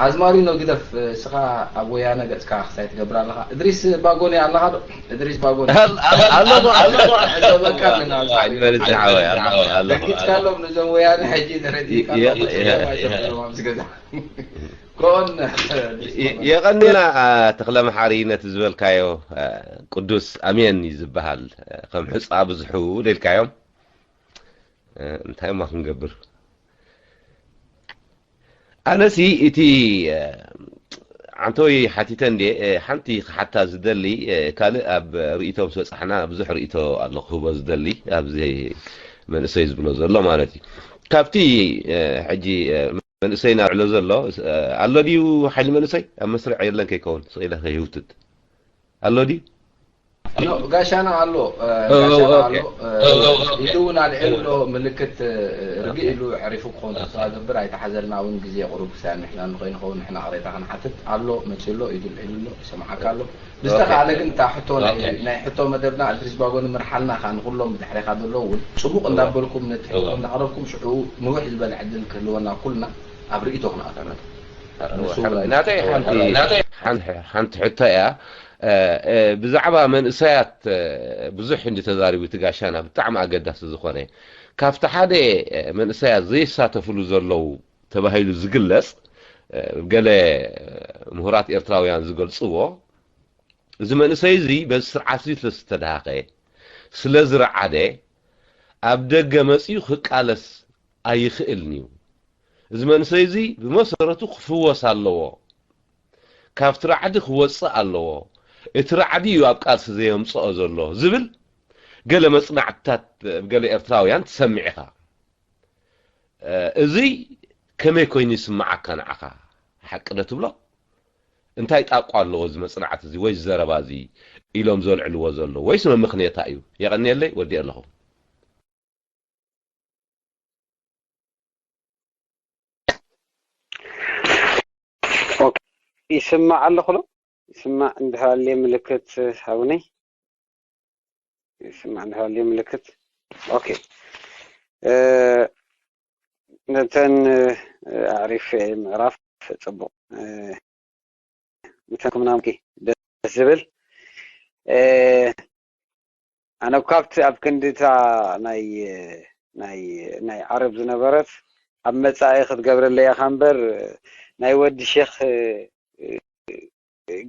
ኣዝማሪኖ ግደፍ፣ እስኻ ኣብ ወያነ ገጽካ ክሳይ ትገብር ኣለኻ። እድሪስ ባጎኒ ኣለኻ ዶ? እድሪስ ባጎኒ። ኣለኹ። ሕዘበካ ኣለና ኣዝማሪኖ። ይበል ዝሓወይ፣ ኣለኹ፣ ኣለኹ። ደንጊጽካሎም ነዞም ወያነ ሕጂ ተረዲእካ የ- ኣለኹ። የ- ጸገም ኣይፈጥርሎም ኣብዚ ገዛ። ኮን የቐንየልና። ተኽለ መሓሪ፣ ነቲ ዝበልካዮ ቅዱስ ኣሜን እዩ ዝበሃል። ከም ሕፃ ብዙሑ ደልካዮም። እንታይ እሞ ክንገብር? ኣነሲ እቲ ዓንተወይ ሓቲተ እንዴ፣ ሓንቲ ክሓታ ዝደሊ፣ ካልእ ኣብ ርእይቶ ምስ በጻሕና ብዙሕ ርእይቶ ኣሎ ክህቦ ዝደሊ ኣብዚ መንእሰይ ዝብሎ ዘሎ ማለት እዩ። ካብቲ ሕጂ መንእሰይ ናብዕሎ ዘሎ ኣሎ ድዩ ሓይሊ መንእሰይ ኣብ መስርዕ የለን ከይከውን ስኢለ ከይህውትት ኣሎ ድዩ? ኖ፣ ጋሻና ኣሎ። እ፣ ኦ፣ ጋሻና ኦኬ። ኣሎ። እ፣ ኢዱ እውን ኣልዒሉ ኣሎ። ምልክት፣ እ፣ ርግእ ኢሉ ዕሪፉ ክኸውን ተስፋ ገብር። ኣይተሓዘልና እውን ግዜ ቁሩብ ክሳብ ንሕና ንኸይንኸውን ንሕና ቅሬታ ክንሓትት ኣሎ። መፂኡ ኣሎ፣ ኢዱ ኣልዒሉ ኣሎ፣ ይሰምዓካ ኣሎ። ብዝተኻእለ ግን እታ ሕቶ ናይ ሕቶ መደብና እድሪስ ባጎ ንምርሓልና ከኣ ንኹሎም ብድሕሬኻ ዘለዉ እውን ጽቡቕ እንዳበልኩም ነቲ ሕቶ እንዳቕረብኩም ሽዑ ንውሕ ዝበለ ዕድል ክህልወና ኩልና ኣብ ርእይቶ ክንኣቱ። ንሱ እውን ናተይ ሓንቲ ሓንቲ ሕቶ እያ። ብዛዕባ መንእሰያት ብዙሕ እንዲ ተዛሪቡ እቲ ጋሻና ብጣዕሚ ኣገዳሲ ዝኾነ ካብቲ ሓደ መንእሰያት ዘይሳተፍሉ ዘለዉ ተባሂሉ ዝግለጽ ገለ ምሁራት ኤርትራውያን ዝገልጽዎ እዚ መንእሰይ እዚ በዚ ስርዓት እዚ ስለዝተዳሃኸ ስለዝረዓደ ኣብ ደገ መጺኡ ክቃለስ ኣይኽእልን እዩ። እዚ መንእሰይ እዚ ብመሰረቱ ክፍወስ ኣለዎ። ካብቲ ራዕዲ ክወፅእ ኣለዎ። እቲ ራዕዲ እዩ ኣብ ቃልሲ ዘየምፅኦ ዘሎ ዝብል ገለ መፅናዕትታት ገለ ኤርትራውያን ትሰምዕ ኢኻ። እዚ ከመይ ኮይኑ ይስምዓካ ንዓኻ? ሓቂ ዶ ትብሎ? እንታይ ጣቋ ኣለዎ እዚ መፅናዕቲ እዚ ወይ ዘረባ እዚ ኢሎም ዘልዕልዎ ዘለዉ ወይስ መምኽንየታ እዩ? የቐንየለይ፣ ወዲኤ ኣለኹ። ይስማዕ ኣለኹ ዶ? ይስማዕ እንድሕር ኣልየ ምልክት ሃቡኒ። ይስማዕ እንድሕር ኣልየ ምልክት። ኦኬ። ነተን ኣዕሪፈ ምዕራፍ ጽቡቕ። ነተን ክምናምኪ ደስ ዝብል። ኣነ ካብቲ ኣብ ክንድታ ናይ ናይ ናይ ዓረብ ዝነበረት ኣብ መጻኢ ክትገብረለይ ኢኻ እምበር ናይ ወዲ ሼኽ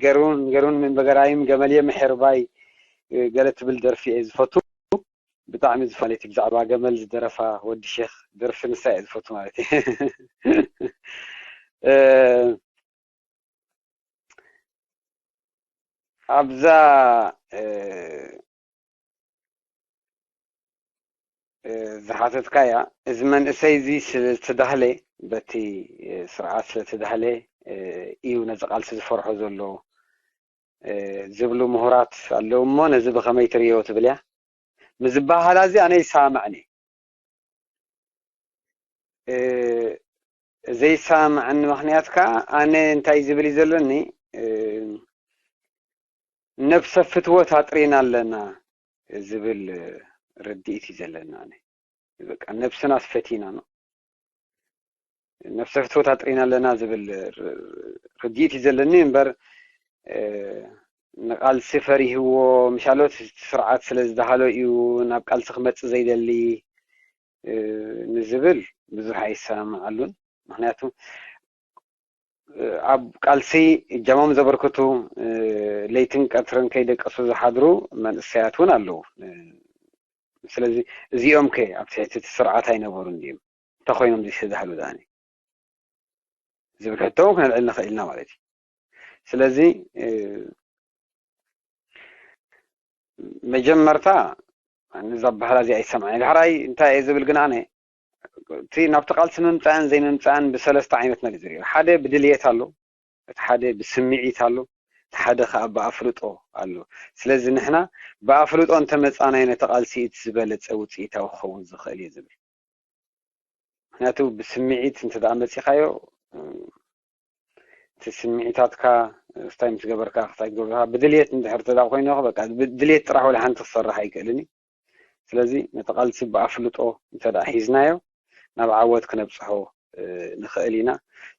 ገርውን ገርውን ምን በገራይም ገመልየ ምሕርባይ ገለ ትብል ደርፊ እየ ዝፈቱ። ብጣዕሚ ዝፋለቲ ብዛዕባ ገመል ዝደረፋ ወዲ ሼኽ ደርፊ ንሳ እየ ዝፈቱ ማለት እዩ። ኣብዛ ዝሓተትካያ እዚ መንእሰይ እዚ ስለዝተዳህለ በቲ ስርዓት ስለተዳህለ እዩ ነዚ ቃልሲ ዝፈርሖ ዘሎ ዝብሉ ምሁራት ኣለዉ እሞ ነዚ ብኸመይ ትርእዮ ትብል እያ? ምስ ዝበሃላ እዚ ኣነ ይሰማማዕኒ። ዘይሰማማዕኒ ምኽንያት ከዓ ኣነ እንታይ ዝብል እዩ ዘለኒ ነብሰ ፍትወት ኣጥሪና ኣለና ዝብል ርድኢት እዩ ዘለና። ኣነ በቃ ነብስናስ ፈቲና ነው ነብሰ ፍትወት ኣጥሪና ኣለና ዝብል ርድኢት እዩ ዘለኒ እምበር ንቃልሲ ፈሪህዎ ምሻሎት ስርዓት ስለ ዝደሃሎ እዩ ናብ ቃልሲ ክመፅእ ዘይደሊ ንዝብል ብዙሕ ኣይሰማማዓሉን። ምክንያቱ ኣብ ቃልሲ እጃሞም ዘበርክቱ ለይትን ቀትርን ከይደቀሱ ዝሓድሩ መንእሰያት እውን ኣለዉ። ስለዚ እዚኦም ከ ኣብ ትሕቲ እቲ ስርዓት ኣይነበሩን ድዮም? እንታይ ኮይኖም ዘይተዳህሉ ዳኒ ዝብል ሕቶ እውን ከነልዕል ንኽእል ኢና ማለት እዩ። ስለዚ መጀመርታ ነዛ በሃላ እዚኣ ኣይሰምዓን። ዳሕራይ እንታይ እየ ዝብል ግን ኣነ እቲ ናብቲ ቃልሲ ምምፃእን ዘይምምፃእን ብሰለስተ ዓይነት ነገር ዝርእዮ። ሓደ ብድልየት ኣሎ፣ እቲ ሓደ ብስምዒት ኣሎ፣ እቲ ሓደ ከዓ ብኣፍልጦ ኣሎ። ስለዚ ንሕና ብኣፍልጦ እንተመፃናዮ ነቲ ቃልሲ እቲ ዝበለፀ ውፅኢታዊ ክኸውን ዝኽእል እዩ ዝብል። ምክንያቱ ብስምዒት እንተ ደኣ መፂኻዮ እቲ ስምዒታትካ ስታይ ምስ ገበርካ ክሳይ ትገብርካ ብድልየት እንድሕር ተዳ ኮይኑ በቃ ድልየት ጥራሕ ወላ ሓንቲ ክሰርሕ ኣይክእልን እዩ። ስለዚ ነቲ ቃልሲ ብኣፍልጦ እንተ ደኣ ሒዝናዮ ናብ ዓወት ክነብፅሖ ንኽእል ኢና።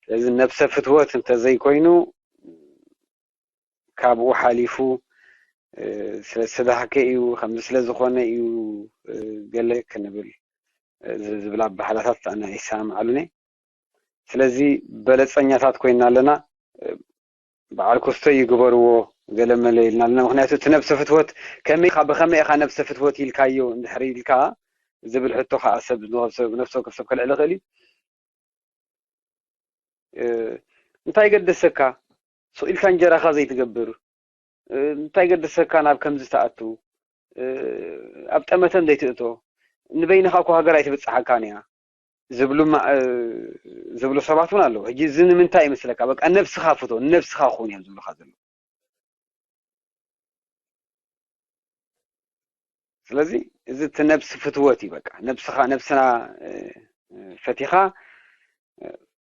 ስለዚ ነብሰ ፍትወት እንተዘይኮይኑ ካብኡ ሓሊፉ ስለ ዝተዳህከ እዩ፣ ከምዚ ስለ ዝኾነ እዩ ገለ ክንብል ዝብል ኣባህላታት ኣነ ኣይሰማማዓሉን እየ። ስለዚ በለፀኛታት ኮይና ኣለና። በዓል ኮስቶ ይግበርዎ ገለ መለ ኢልና ኣለና። ምክንያቱ እቲ ነብሰ ፍትወት ከመይ ኢኻ፣ ብኸመይ ኢኻ ነብሰ ፍትወት ኢልካዮ እንድሕር ኢልካ ዝብል ሕቶ ከዓ ሰብ ነብሰ ወከፍ ሰብ ከልዕል ይኽእል እዩ። እንታይ ገደሰካ? ሱቕ ኢልካ እንጀራኻ ዘይትገብር እንታይ ገደሰካ ናብ ከምዚ ትኣቱ? ኣብ ጠመተ ዘይትእቶ? ንበይንኻ እኮ ሃገር ኣይትብጽሓካን እያ ዝብሉ ማ- ዝብሉ ሰባት እውን ኣለዉ። ሕጂ እዚ ንምንታይ ይመስለካ? በቃ ነብስኻ ፍቶ፣ ነብስኻ ኩን እዮም ዝብሉኻ ዘለዉ። ስለዚ እዚ እቲ ነብሲ ፍትወት እዩ። በቃ ነብስኻ ነብስና ፈቲኻ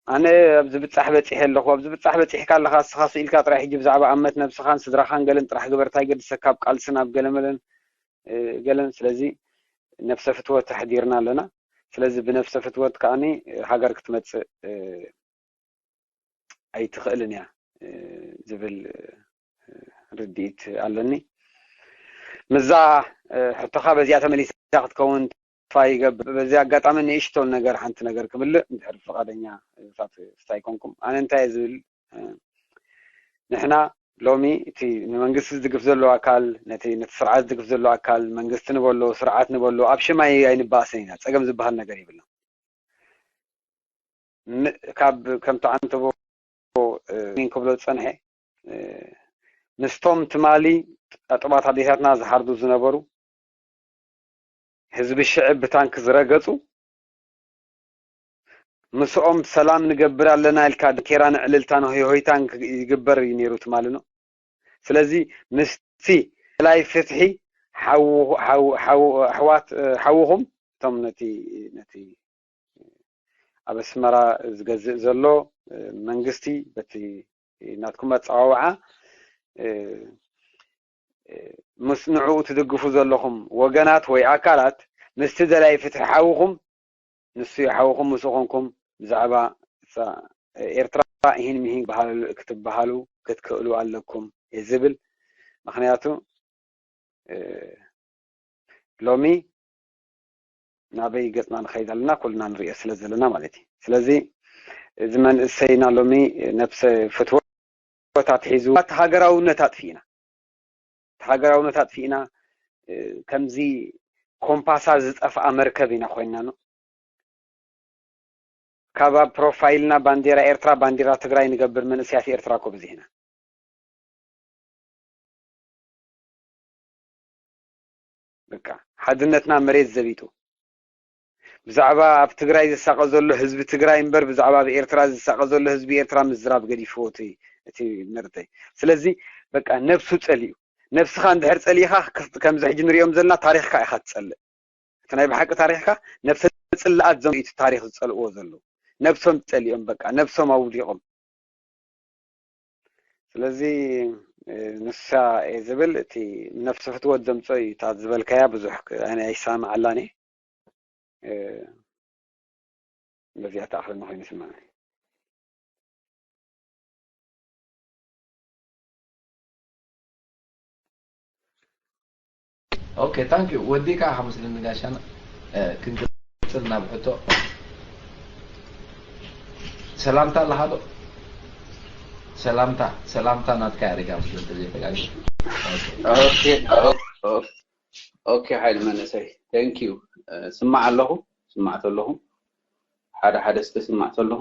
ኣነ ኣብዚ ብጻሕ በጺሐ ኣለኹ። ኣብዚ ብጻሕ በጺሕካ ኣለኻ፣ እስኻ ስኢልካ ጥራይ ሕጂ ብዛዕባ ኣመት ነብስኻን ስድራኻን ገለን ጥራሕ ግበር፣ እንታይ ገድሰካ ኣብ ቃልስን ኣብ ገለመለን ገለን። ስለዚ ነብሰ ፍትወት ኣሕዲርና ኣለና። ስለዚ ብነብሰ ፍትወት ከኣኒ ሃገር ክትመጽእ ኣይትኽእልን እያ ዝብል ርድኢት ኣለኒ። ምዛ ሕቶኻ በዚኣ ተመሊሳ ክትከውን ተስፋ ይገብር። በዚ ኣጋጣሚ ንእሽቶን ነገር ሓንቲ ነገር ክምልእ እንድሕር ፍቓደኛ ስታይ ኮንኩም ኣነ እንታይ እየ ዝብል ንሕና ሎሚ እቲ ንመንግስቲ ዝድግፍ ዘሎ ኣካል ነቲ ነቲ ስርዓት ዝድግፍ ዘሎ ኣካል መንግስቲ ንበሎ ስርዓት ንበሎ ኣብ ሽማይ ኣይንባእስን ኢና። ጸገም ዝበሃል ነገር የብልና። ካብ ከምቲ ዓንተቦ ክብሎ ዝጸንሐ ምስቶም ትማሊ ጠጥባት ኣዴታትና ዝሓርዱ ዝነበሩ ህዝቢ ሽዕብ ብታንክ ዝረገጹ ምስኦም ሰላም ንገብር ኣለና ኢልካ ዳንኬራን ዕልልታን ሆይሆይታን ይግበር እዩ ነይሩ ትማሊ ነው። ስለዚ ምስቲ ደላይ ፍትሒ ኣሕዋት ሓውኹም እቶም ነቲ ነቲ ኣብ ኣስመራ ዝገዝእ ዘሎ መንግስቲ በቲ ናትኩም ኣጸዋውዓ ምስ ንዕኡ ትድግፉ ዘለኹም ወገናት ወይ ኣካላት ምስቲ ደላይ ፍትሒ ሓውኹም ንሱ ይሓውኹም ምስኡ ኮንኩም ብዛዕባ ኤርትራ ይህን ምሂን ክትበሃሉ ክትክእሉ ኣለኩም ዝብል ምክንያቱ ሎሚ ናበይ ገጽና ንኸይድ ኣለና ኩልና ንሪኦ ስለ ዘለና ማለት እዩ። ስለዚ እዚ መንእሰይና ሎሚ ነብሰ ፍትወት ኣትሒዙ እቲ ሃገራውነት ኣጥፊእና እቲ ሃገራውነት ኣጥፊእና ከምዚ ኮምፓሳ ዝጠፍኣ መርከብ ኢና ኮይና ነው። ካብ ኣብ ፕሮፋይልና ባንዴራ ኤርትራ ባንዴራ ትግራይ ንገብር መንእሰያት ኤርትራ እኮ ብዚሕና። በቃ ሓድነትና መሬት ዘቢጡ ብዛዕባ ኣብ ትግራይ ዝሳቐ ዘሎ ህዝቢ ትግራይ እምበር ብዛዕባ ኣብ ኤርትራ ዝሳቐ ዘሎ ህዝቢ ኤርትራ ምዝራብ ገዲፍዎ እቲ እቲ መርተይ። ስለዚ በቃ ነብሱ ጸሊኡ ነብስኻ እንድሕር ጸሊእኻ ከምዚ ሕጂ ንሪኦም ዘለና ታሪኽካ ኢኻ ትጸልእ። እቲ ናይ ብሓቂ ታሪኽካ ነብሰ ጽልኣት ዘምኢቱ ታሪኽ ዝጸልእዎ ዘለዉ ነብሶም ጸሊኦም በቃ ነብሶም ኣውዲቖም ስለዚ ንሳ እየ ዝብል እቲ ነፍሲ ፍትወት ዘምፀ እዩ እታ ዝበልካያ ብዙሕ ኣነ ኣይሰማማዓላን እየ በዚኣ ተኣኽለኒ ኮይኑ ይስማዕ ኦኬ ታንክ ዩ ወዲካ ሓሙስ ልንጋሻና ክንቅፅል ናብ ሕቶ ሰላምታ ኣለካ ዶ ሰላምታ ሰላምታ ናትካ ያሪካ ምስለ ተዘይተጋግ ኦኬ ሓይል መነሰይ ታንክ ዩ ስማዕ ኣለኹ ስማዕ ተለኹ ሓደ ሓደ እስከ ስማዕ ተለኹ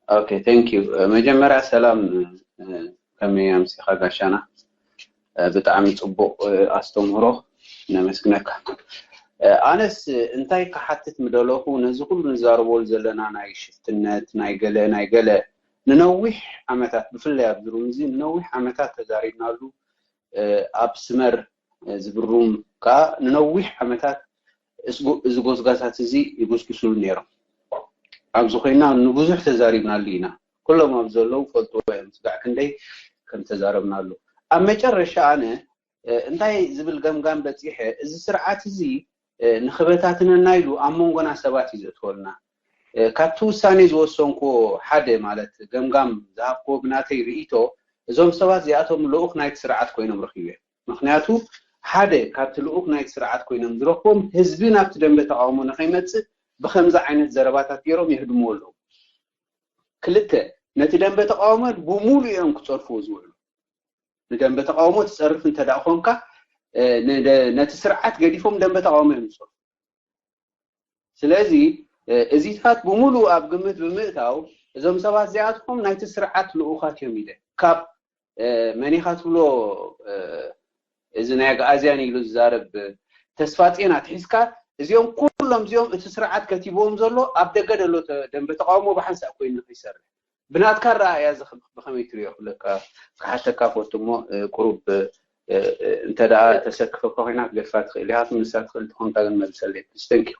Okay thank you መጀመርያ ሰላም ከመይ ኣምሲኻ ጋሻና ብጣዕሚ ፅቡቕ ኣስተምህሮ ነመስግነካ ኣነስ እንታይ ክሓትት ምደለኹ ነዚ ኩሉ ንዛረበሉ ዘለና ናይ ሽፍትነት ናይ ገለ ናይ ገለ ንነዊሕ ዓመታት ብፍላይ ኣብዚ ሩም እዚ ንነዊሕ ዓመታት ተዛሪብናሉ ኣብ ስመር ዝብሩም ከዓ ንነዊሕ ዓመታት እዚ ጎስጋሳት እዚ ይጉስጉስሉ ነይሮም። ኣብዚ ኮይና ንብዙሕ ተዛሪብናሉ ኢና። ኩሎም ኣብ ዘለዉ ፈልጥዎ እዮም ስጋዕ ክንደይ ከም ተዛረብናሉ። ኣብ መጨረሻ ኣነ እንታይ ዝብል ገምጋም በፂሐ እዚ ስርዓት እዚ ንክበታትነና ኢሉ ኣብ መንጎና ሰባት እዩ ዘእትወልና። ካብቲ ውሳኔ ዝወሰንክዎ ሓደ ማለት ገምጋም ዝሃብክዎ ብናተይ ርእይቶ እዞም ሰባት እዚኣቶም ልኡኽ ናይቲ ስርዓት ኮይኖም ረኺበ። ምክንያቱ ሓደ ካብቲ ልኡኽ ናይቲ ስርዓት ኮይኖም ዝረኽቦም ህዝቢ ናብቲ ደንበ ተቃውሞ ንኸይመፅእ ብከምዚ ዓይነት ዘረባታት ገይሮም የህድምዎ ኣለዉ። ክልተ ነቲ ደንበ ተቃውሞ ብሙሉ እዮም ክፀርፍዎ ዝውዕሉ። ንደንበ ተቃውሞ ትፀርፍ እንተ ደኣ ኮንካ ነቲ ስርዓት ገዲፎም ደንበ ተቃውሞ እዮም ዝፀርፉ። ስለዚ እዚታት ብሙሉ ኣብ ግምት ብምእታው እዞም ሰባት እዚኣትኩም ናይቲ ስርዓት ልኡኻት እዮም ኢለ ካብ መኒኻ ትብሎ እዚ ናይ ኣግኣዝያን ኢሉ ዝዛረብ ተስፋጼን ኣትሒዝካ እዚኦም ኩሎም እዚኦም እቲ ስርዓት ከቲብዎም ዘሎ ኣብ ደገ ደሎ ደንበ ተቃውሞ ብሓንሳእ ኮይኑ ይሰርሕ ብናትካ ረኣያ እዚ ብኸመይ ትሪኦ ክብለካ ክሓተካ ፈቱ እሞ ቁሩብ እንተ ደኣ ተሰክፈካ ኮይና ክትገድፋ ትኽእል ኢኻ ክትምልሳ ትኽእል ትኾንካ ግን መልሰለይ ፕሊስ ተንኪዩ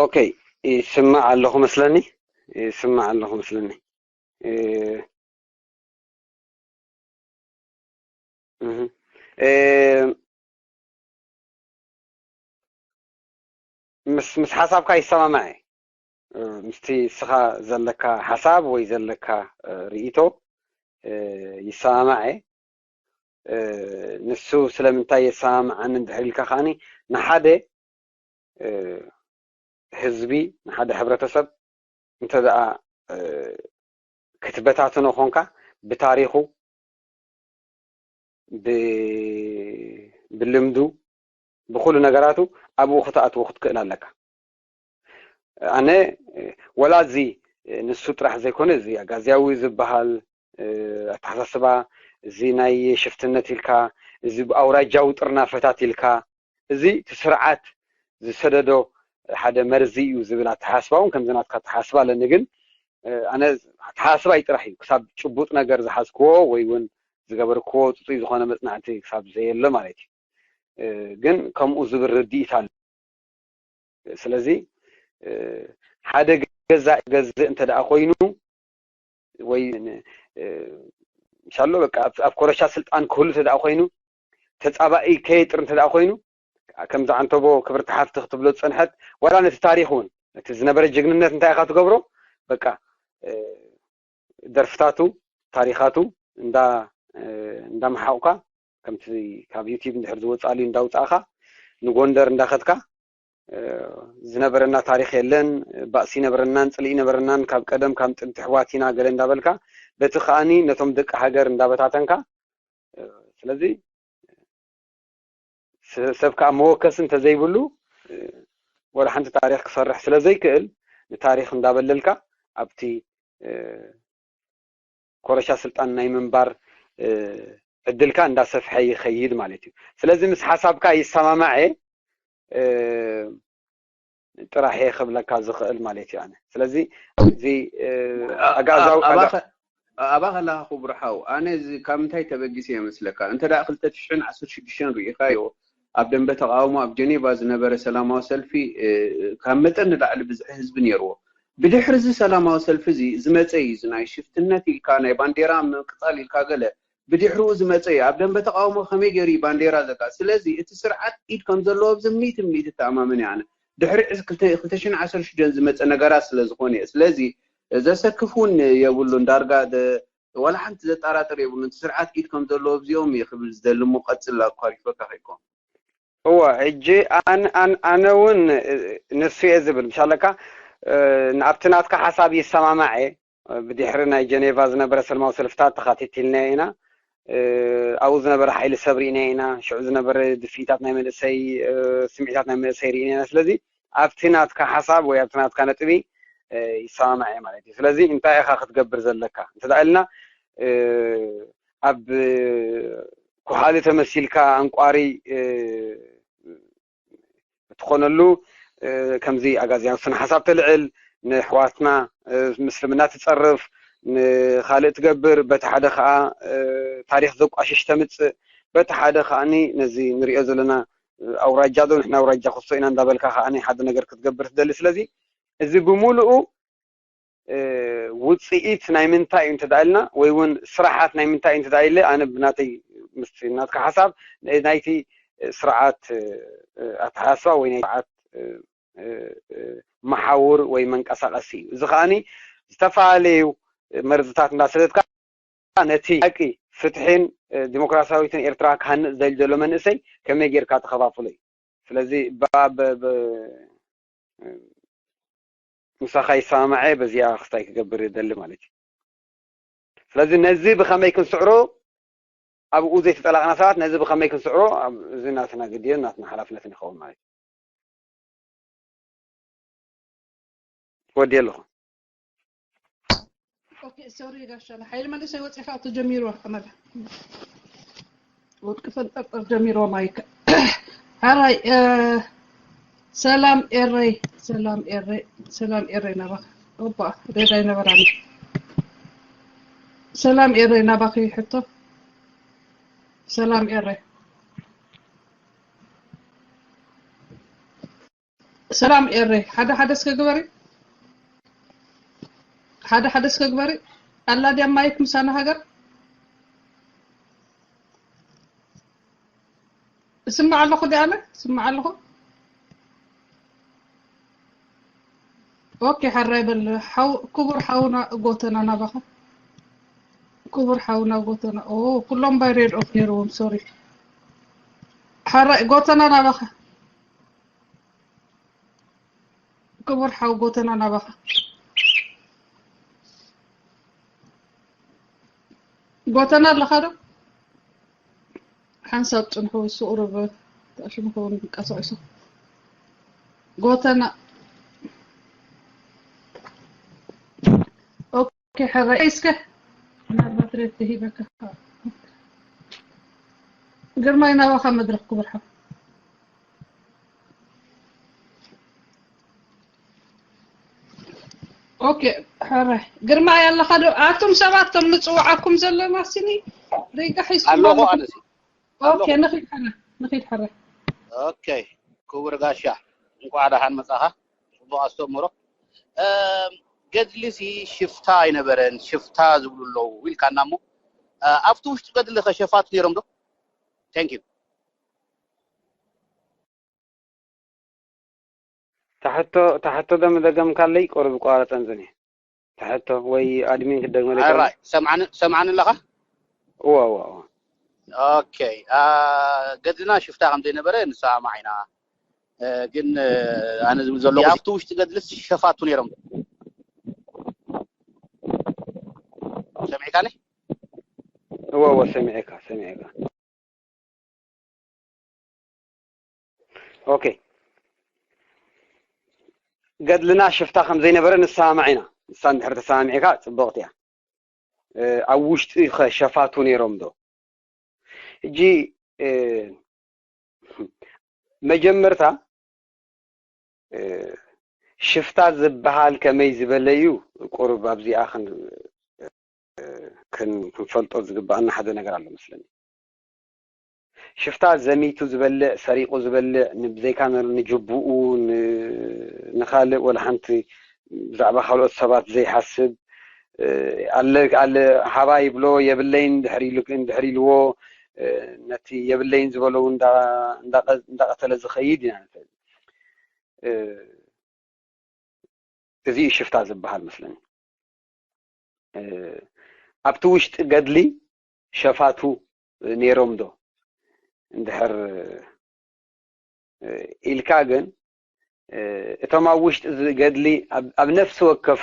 ኦኬ ይስማዕ ኣለኹ መስለኒ ይስማዕ ኣለኹ መስለኒ ምስ ምስ ሓሳብካ ይሰማማዕ ምስቲ እስኻ ዘለካ ሓሳብ ወይ ዘለካ ርእይቶ ይሰማማዕ ንሱ ስለምንታይ የሰማምዓኒ እንድሕር ኢልካ ከዓኒ ንሓደ ህዝቢ ንሓደ ሕብረተሰብ እንተ ደኣ ክትበታትኖ ኾንካ ብታሪኹ ብልምዱ ብኩሉ ነገራቱ ኣብኡ ክትኣትዎ ክትክእል ኣለካ ኣነ ወላ እዚ ንሱ ጥራሕ ዘይኮነ እዚ ኣጋዝያዊ ዝበሃል ኣተሓሳስባ እዚ ናይ ሽፍትነት ኢልካ እዚ ብኣውራጃዊ ጥርናፈታት ኢልካ እዚ እቲ ስርዓት ዝሰደዶ ሓደ መርዚ እዩ ዝብል ኣተሓስባ እውን ከምዚ ናትካ ኣተሓስባ ኣለኒ ግን ኣነ ኣተሓስባይ ጥራሕ እዩ ክሳብ ጭቡጥ ነገር ዝሓዝክዎ ወይ እውን ዝገበርክዎ ፅፁይ ዝኾነ መፅናዕቲ ክሳብ ዘየሎ ማለት እዩ ግን ከምኡ ዝብል ርድኢት ኣሎ ስለዚ ሓደ ገዛእ ገዝእ እንተ ደኣ ኮይኑ ወይ ምሻሎ በቃ ኣብ ኮረሻ ስልጣን ክህሉ እንተ ደኣ ኮይኑ ተጻባኢ ከየጥር እንተ ደኣ ኮይኑ ከምዚ ዓንተቦ ክብርቲ ሓፍቲ ክትብሎ ዝጸንሐት ዋላ ነቲ ታሪኽ እውን እቲ ዝነበረ ጅግንነት እንታይ ኢኻ ትገብሮ በቃ ደርፍታቱ ታሪኻቱ እንዳ እንዳመሓቑካ ከምቲ ካብ ዩቲብ እንድሕር ዝወፃሉ እንዳውፃእካ ንጎንደር እንዳኸድካ ዝነበረና ታሪክ የለን ባእሲ ይነበረናን ፅልኢ ይነበረናን ካብ ቀደም ካብ ጥንቲ ኣሕዋት ኢና ገለ እንዳበልካ በቲ ከዓኒ ነቶም ደቂ ሃገር እንዳበታተንካ ስለዚ ሰብ ከዓ መወከሲ እንተዘይብሉ ወላ ሓንቲ ታሪክ ክሰርሕ ስለዘይክእል ንታሪክ እንዳበለልካ ኣብቲ ኮረሻ ስልጣን ናይ ምንባር ዕድልካ እንዳሰፍሐ ይኸይድ ማለት እዩ ስለዚ ምስ ሓሳብካ ይሰማማዐ ጥራሕ እየ ክብለካ ዝኽእል ማለት እዩ ኣነ ስለዚ እዚ ኣጋዛው ኣባ ከለኻ ክቡር ሓው ኣነ እዚ ካብ ምንታይ ተበጊሰ የመስለካ እንተ ደኣ ክልተ ሽሕን ዓሰርተ ሽዱሽተን ርኢኻዮ ኣብ ደንበ ተቃውሞ ኣብ ጀኔቫ ዝነበረ ሰላማዊ ሰልፊ ካብ መጠን ንላዕሊ ብዝሒ ህዝቢ ነይርዎ ብድሕሪ እዚ ሰላማዊ ሰልፊ እዚ ዝመፀ እዩ እዚ ናይ ሽፍትነት ኢልካ ናይ ባንዴራ ምቅፃል ኢልካ ገለ ብድሕሪኡ ዝመፀ እዩ ኣብ ደንበ ተቃውሞ ከመይ ገይሩ እዩ ባንዴራ ዘቃ ስለዚ እቲ ስርዓት ኢድ ከም ዘለዎ ኣብዚ ሚእቲ ሚእቲ ተኣማመን እየ ኣነ ድሕሪ ክልተ ሽሕን ዓሰርተ ሽዱሽተን ዝመፀ ነገራት ስለ ዝኾነ እየ ስለዚ ዘሰክፍ እውን የብሉን ዳርጋ ዋላ ሓንቲ ዘጠራጥር የብሉን እቲ ስርዓት ኢድ ከም ዘለዎ ኣብዚኦም እየ ክብል ዝደሊ እሞ ቀፅል ኣኳሪፈካ ከይኮን እወ ሕጂ ኣነ እውን ንሱ እየ ዝብል ምሻለካ ኣብቲ ናትካ ሓሳብ ይሰማማዕ እየ ብድሕሪ ናይ ጀኔቫ ዝነበረ ሰልማዊ ሰልፍታት ተኻቲትልና ኢና ኣብኡ ዝነበረ ሓይሊ ሰብ ርኢና ኢና ሽዑ ዝነበረ ድፍኢታት ናይ መንእሰይ ስምዒታት ናይ መንእሰይ ርኢና ኢና ስለዚ ኣብቲ ናትካ ሓሳብ ወይ ኣብቲ ናትካ ነጥቢ ይሰማማዕ እየ ማለት እዩ ስለዚ እንታይ ኢኻ ክትገብር ዘለካ እንተ ኢልና ኣብ ኩሓሊ ተመሲልካ ኣንቋሪ እትኾነሉ ከምዚ ኣጋዝያን ስነ ሓሳብ ተልዕል ንሕዋትና ምስልምና ትፀርፍ ንካልእ ትገብር በቲ ሓደ ከዓ ታሪክ ዘቋሽሽ ተምፅእ በቲ ሓደ ከዓኒ ነዚ ንሪኦ ዘለና ኣውራጃ ዶ ንሕና ኣውራጃ ክሶ ኢና እንዳበልካ ከዓኒ ሓደ ነገር ክትገብር ትደሊ ስለዚ እዚ ብምሉኡ ውፅኢት ናይ ምንታይ እዩ እንተዳ ኢልና ወይ እውን ስራሓት ናይ ምንታይ እዩ እንተዳ ኢለ ኣነ ብናተይ ምስቲ ናትካ ሓሳብ ናይቲ ስርዓት ኣተሓሳስባ ወይ ናይ ስርዓት መሓውር ወይ መንቀሳቐሲ እዩ። እዚ ከዓኒ ዝተፈላለዩ መርዝታት እንዳሰደድካ ነቲ ሓቂ ፍትሕን ዲሞክራሲያዊትን ኤርትራ ክሃንጽ ደልዩ ዘሎ መንእሰይ ከመይ ጌርካ ተኸፋፍሎ እዩ። ስለዚ ምሳኻ ይሰማማዐ በዚኣ ክስታይ ክገብር ይደሊ ማለት እዩ። ስለዚ ነዚ ብኸመይ ክንስዕሮ ኣብኡ ዘይተጠላቕና ሰባት ነዚ ብኸመይ ክንስዕሮ እዚ ናትና ግድን ናትና ሓላፍነትን ይኸውን ማለት እዩ። ወዲ ኣለኹ። ኦኬ ሶሪ ጋሻ ሓይሊ መንእሰይ ወፂኻ ተጀሚሩ ኣመላ ወድቂ ፈንጠርጠር ጀሚሮ ማይክ ሓራይ ሰላም ኤረይ ሰላም ኤረይ ሰላም ኤረይ ናባኻ ኦባ ሬዳይ ነበራኒ ሰላም ኤረይ ናባኺ ሕቶ ሰላም ኤረይ ሰላም ኤረይ ሓደ ሓደ እስከ ግበሪ ሓደ ሓደ እስከ ግበሪ ኣላ ድያ ማይክ ምሳና ሃገር እስማዕ ኣለኹ ድኣነ እስማዕ ኣለኹ ኦኬ ሓራይ በል ሓው ክቡር ሓውና ጎተና ናባኻ ክቡር ሓውና ጎተና ኦ ኩሎም ባይ ሬድ ኦፍ ነይርዎም ሶሪ ሓራይ ጎተና ናባኻ ክቡር ሓው ጎተና ናባኻ ጎተና ኣለኻ ዶ ሓንሳብ ጽንሑ እሱ ቁሩብ ተኣሽሙ ከውን ቀሳቂሱ ጎተና ኦኬ ሕራይ እስከ ምናልባት ሬድ ተሂበካ ግርማይ ናባኻ መድረኽ ክብርሓ ኦኬ ሕራይ ግርማይ ኣለኻ ዶ ኣቱም ሰባት ከም ንጽውዓኩም ዘለና ሲኒ ሪጋ ሒዝኩም ኣለኹ ኣለኹም። ኣነሲ ኦኬ ኣለኹ። ንኺድ ሕራይ ንኺድ ሕራይ ኦኬ ክቡር ጋሻ እንኳዕ ደሓን መጻኻ ጽቡቕ ኣስተምህሮ ገድሊ ሲ ሽፍታ ኣይነበረን ሽፍታ ዝብሉ ኣለዉ ኢልካና እሞ ኣብቲ ውሽጢ ገድሊ ከሸፋት ነይሮም ዶ thank you ታሕቶ ታሕቶ ደም ደገምካለይ ቁሩብ ቋረጸን ዝኒ ታሕቶ ወይ ኣድሚን ክደግመለይ ኣራይ ሰምዓኒ ሰምዓኒ ኣለኻ እዋ እዋ እዋ ኦኬ ገድልና ሽፍታ ከም ዘይነበረ ንሰማማዕ ኢና ግን ኣነ ዝብል ዘለኹ ኣብቲ ውሽጢ ገድልስ ሸፋቱ ነይሮም ሰሚዕካኒ እወ እወ ሰሚዐካ ሰሚዐካ ኦኬ ገድልና ሽፍታ ከም ዘይነበረ ንሰማማዕ ኢና ንሳ እንድሕር ተሰማሚዕካ ፅብቕቲ እያ ኣብ ውሽጢ ኸ ሸፋቱ ነይሮም ዶ ሕጂ መጀመርታ ሽፍታ ዝበሃል ከመይ ዝበለ እዩ ቁሩብ ኣብዚኣ ክንፈልጦ ዝግበኣና ሓደ ነገር ኣሎ መስለኒ ሽፍታ ዘሚቱ ዝበልዕ ሰሪቑ ዝበልዕ ንብዘይካ ንጅቡኡ ንኻልእ ወላ ሓንቲ ብዛዕባ ካልኦት ሰባት ዘይሓስብ ኣለ ኣለ ሃባ ይብሎ የብለይን ድሕር ኢሉ ድሕር ኢልዎ ነቲ የብለይን ዝበሎ እውን እንዳቐተለ ዝኸይድ ኢና ንፈልጥ እዚ እዩ ሽፍታ ዝበሃል መስለኒ ኣብቲ ውሽጢ ገድሊ ሸፋቱ ነይሮም ዶ እንድሕር ኢልካ ግን እቶም ኣብ ውሽጢ ገድሊ ኣብ ነፍሲ ወከፍ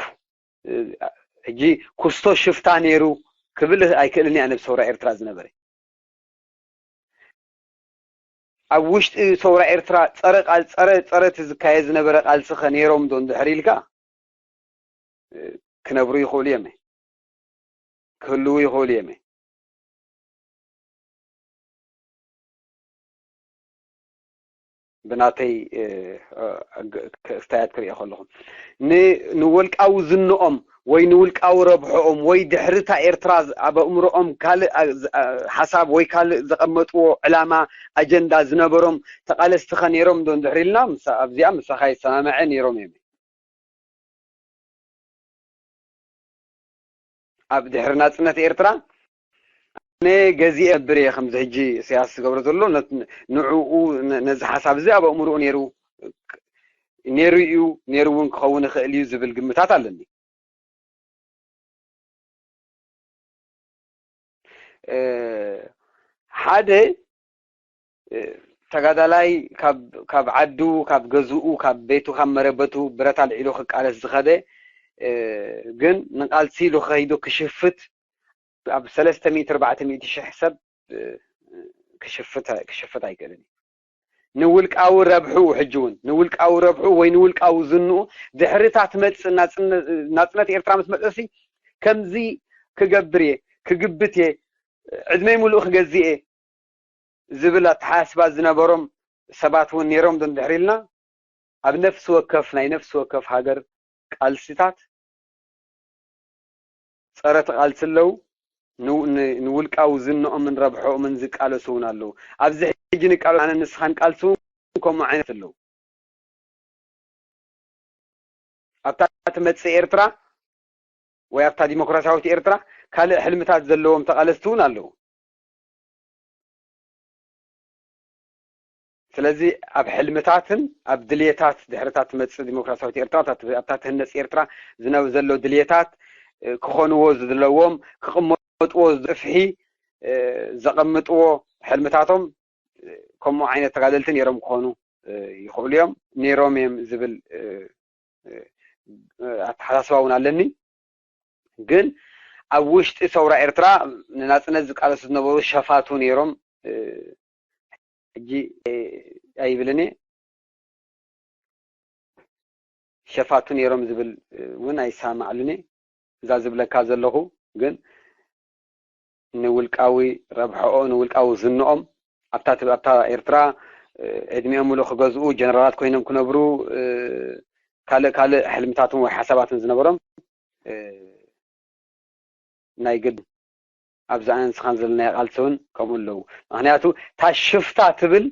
ሕጂ ኩስቶ ሽፍታ ነይሩ ክብል ኣይክእልን እያ ነብሲ ሰውራ ኤርትራ ዝነበረ ኣብ ውሽጢ ሰውራ ኤርትራ ጸረ ቃል ጸረ ጸረ እቲ ዝካየድ ዝነበረ ቃልሲ ከ ነይሮም ዶ እንድሕር ኢልካ ክነብሩ ይኽእሉ እዮም ክህልዉ ይኽእሉ እዮም ብናተይ ክስታያት ክሪኦ ከለኹ ንውልቃዊ ዝንኦም ወይ ንውልቃዊ ረብሖኦም ወይ ድሕሪ እታ ኤርትራ ኣብ ኣእምሮኦም ካልእ ሓሳብ ወይ ካልእ ዘቐመጥዎ ዕላማ ኣጀንዳ ዝነበሮም ተቓለስቲ ኸ ነይሮም ዶ እንድሕር ኢልና ኣብዚኣ ምሳኻ ይሰማምዐ ነይሮም እዮም ኣብ ድሕሪ ናጽነት ኤርትራ ገዚኤ ነብር እየ፣ ከምዚ ሕጂ ኢሳያስ ዝገብሮ ዘሎ፣ ነት-፣ ንዕኡ፣ ነ-፣ ነዚ ሓሳብ እዚ ኣብ ኣእምሮኡ ነይሩ፣ ነይሩ እዩ፣ ነይሩ እውን ክኸውን ይኽእል እዩ ዝብል ግምታት ኣለኒ። እ፣ ሓደ፣ እ፣ ተጋዳላይ ካብ፣ ካብ ዓዱ፣ ካብ ገዝኡ፣ ካብ ቤቱ፣ ካብ መረበቱ ብረት ኣልዒሉ ክቃለስ ዝኸደ፣ እ፣ ግን ንቃልሲ ኢሉ ከይዱ ክሽፍት፣ ኣብ ሰለስተ ሚእቲ ኣርባዕተ ሚእቲ ሽሕ ሰብ፣ እ፣ ክሽፍት፣ ክሽፍት ኣይክእልን እዩ። ንውልቃዊ ረብሑ፣ ሕጂ እውን ንውልቃዊ ረብሑ ወይ ንውልቃዊ ዝንኡ ድሕሪታ ትመጽእ ናጽነ-፣ ናጽነት ኤርትራ ምስ መጸሲ ከምዚ ክገብር እየ፣ ክግብት እየ፣ ዕድመይ ሙሉእ ክገዝእ እየ ዝብል ኣተሓሳስባ ዝነበሮም ሰባት እውን ነይሮም ዶ እንድሕር ኢልና፣ ኣብ ነፍሲ ወከፍ፣ ናይ ነፍሲ ወከፍ ሃገር ቃልሲታት ጸረ እቲ ቃልሲ ኣለዉ፣ ን-፣ ን-፣ ንውልቃዊ ዝንኦምን ረብሖኦምን ዝቃለሱ እውን ኣለዉ። ኣብዚ ሕጂ ንቃለሱ፣ ኣነ ንስኻን ቃልሲ እውን ከምኡ ዓይነት ኣለዉ። ኣብታ ትመጽእ ኤርትራ ወይ ኣብታ ዲሞክራሲያዊት ኤርትራ ካልእ ሕልምታት ዘለዎም ተቓለስቲ እውን ኣለዉ። ስለዚ ኣብ ሕልምታትን ኣብ ድልየታት ድሕርታት ትመጽእ ዲሞክራሲያዊት ኤርትራ፣ ኣብታ ት-፣ ኣብታ ትህነጽ ኤርትራ ዝነብ-፣ ዘሎ ድልየታት፣ እ፣ ክኾንዎ ዝድለዎም፣ ክቕመጥዎ ዝፍሒ፣ እ፣ ዘቐምጥዎ ሕልምታቶም፣ እ፣ ከምኡ ዓይነት ተጋደልቲ ነይሮም ክኾኑ፣ እ፣ ይኽእሉ እዮም፣ ነይሮም እዮም ዝብል፣ እ፣ እ፣ ኣተሓሳስባ እውን ኣለኒ። ግን ኣብ ውሽጢ ሰውራ ኤርትራ ንናጽነት ዝቃለሱ ዝነበሩ ሸፋቱ ነይሮም። እ፣ ሕጂ፣ እ፣ ኣይብልን እየ። ሸፋቱ ነይሮም ዝብል፣ እ፣ እውን ኣይሰማማዓሉን እየ። እዛ ዝብለካ ዘለኹ ግን ንውልቃዊ ረብሐኦ፣ ንውልቃዊ ዝንኦም ኣብታ ት-፣ ኣብታ ኤርትራ፣ እ፣ ዕድሚኦም ሙሉእ ክገዝኡ፣ ጀነራላት ኮይኖም ክነብሩ፣ እ፣ ካልእ ካልእ ሕልምታትን ወይ ሓሳባትን ዝነበሮም፣ እ፣ ናይ ግድ ኣብዚ ኣነ ንስኻን ዘለናዮ ቃልሲ እውን ከምኡ ኣለዉ። ምኽንያቱ እታ ሽፍታ ትብል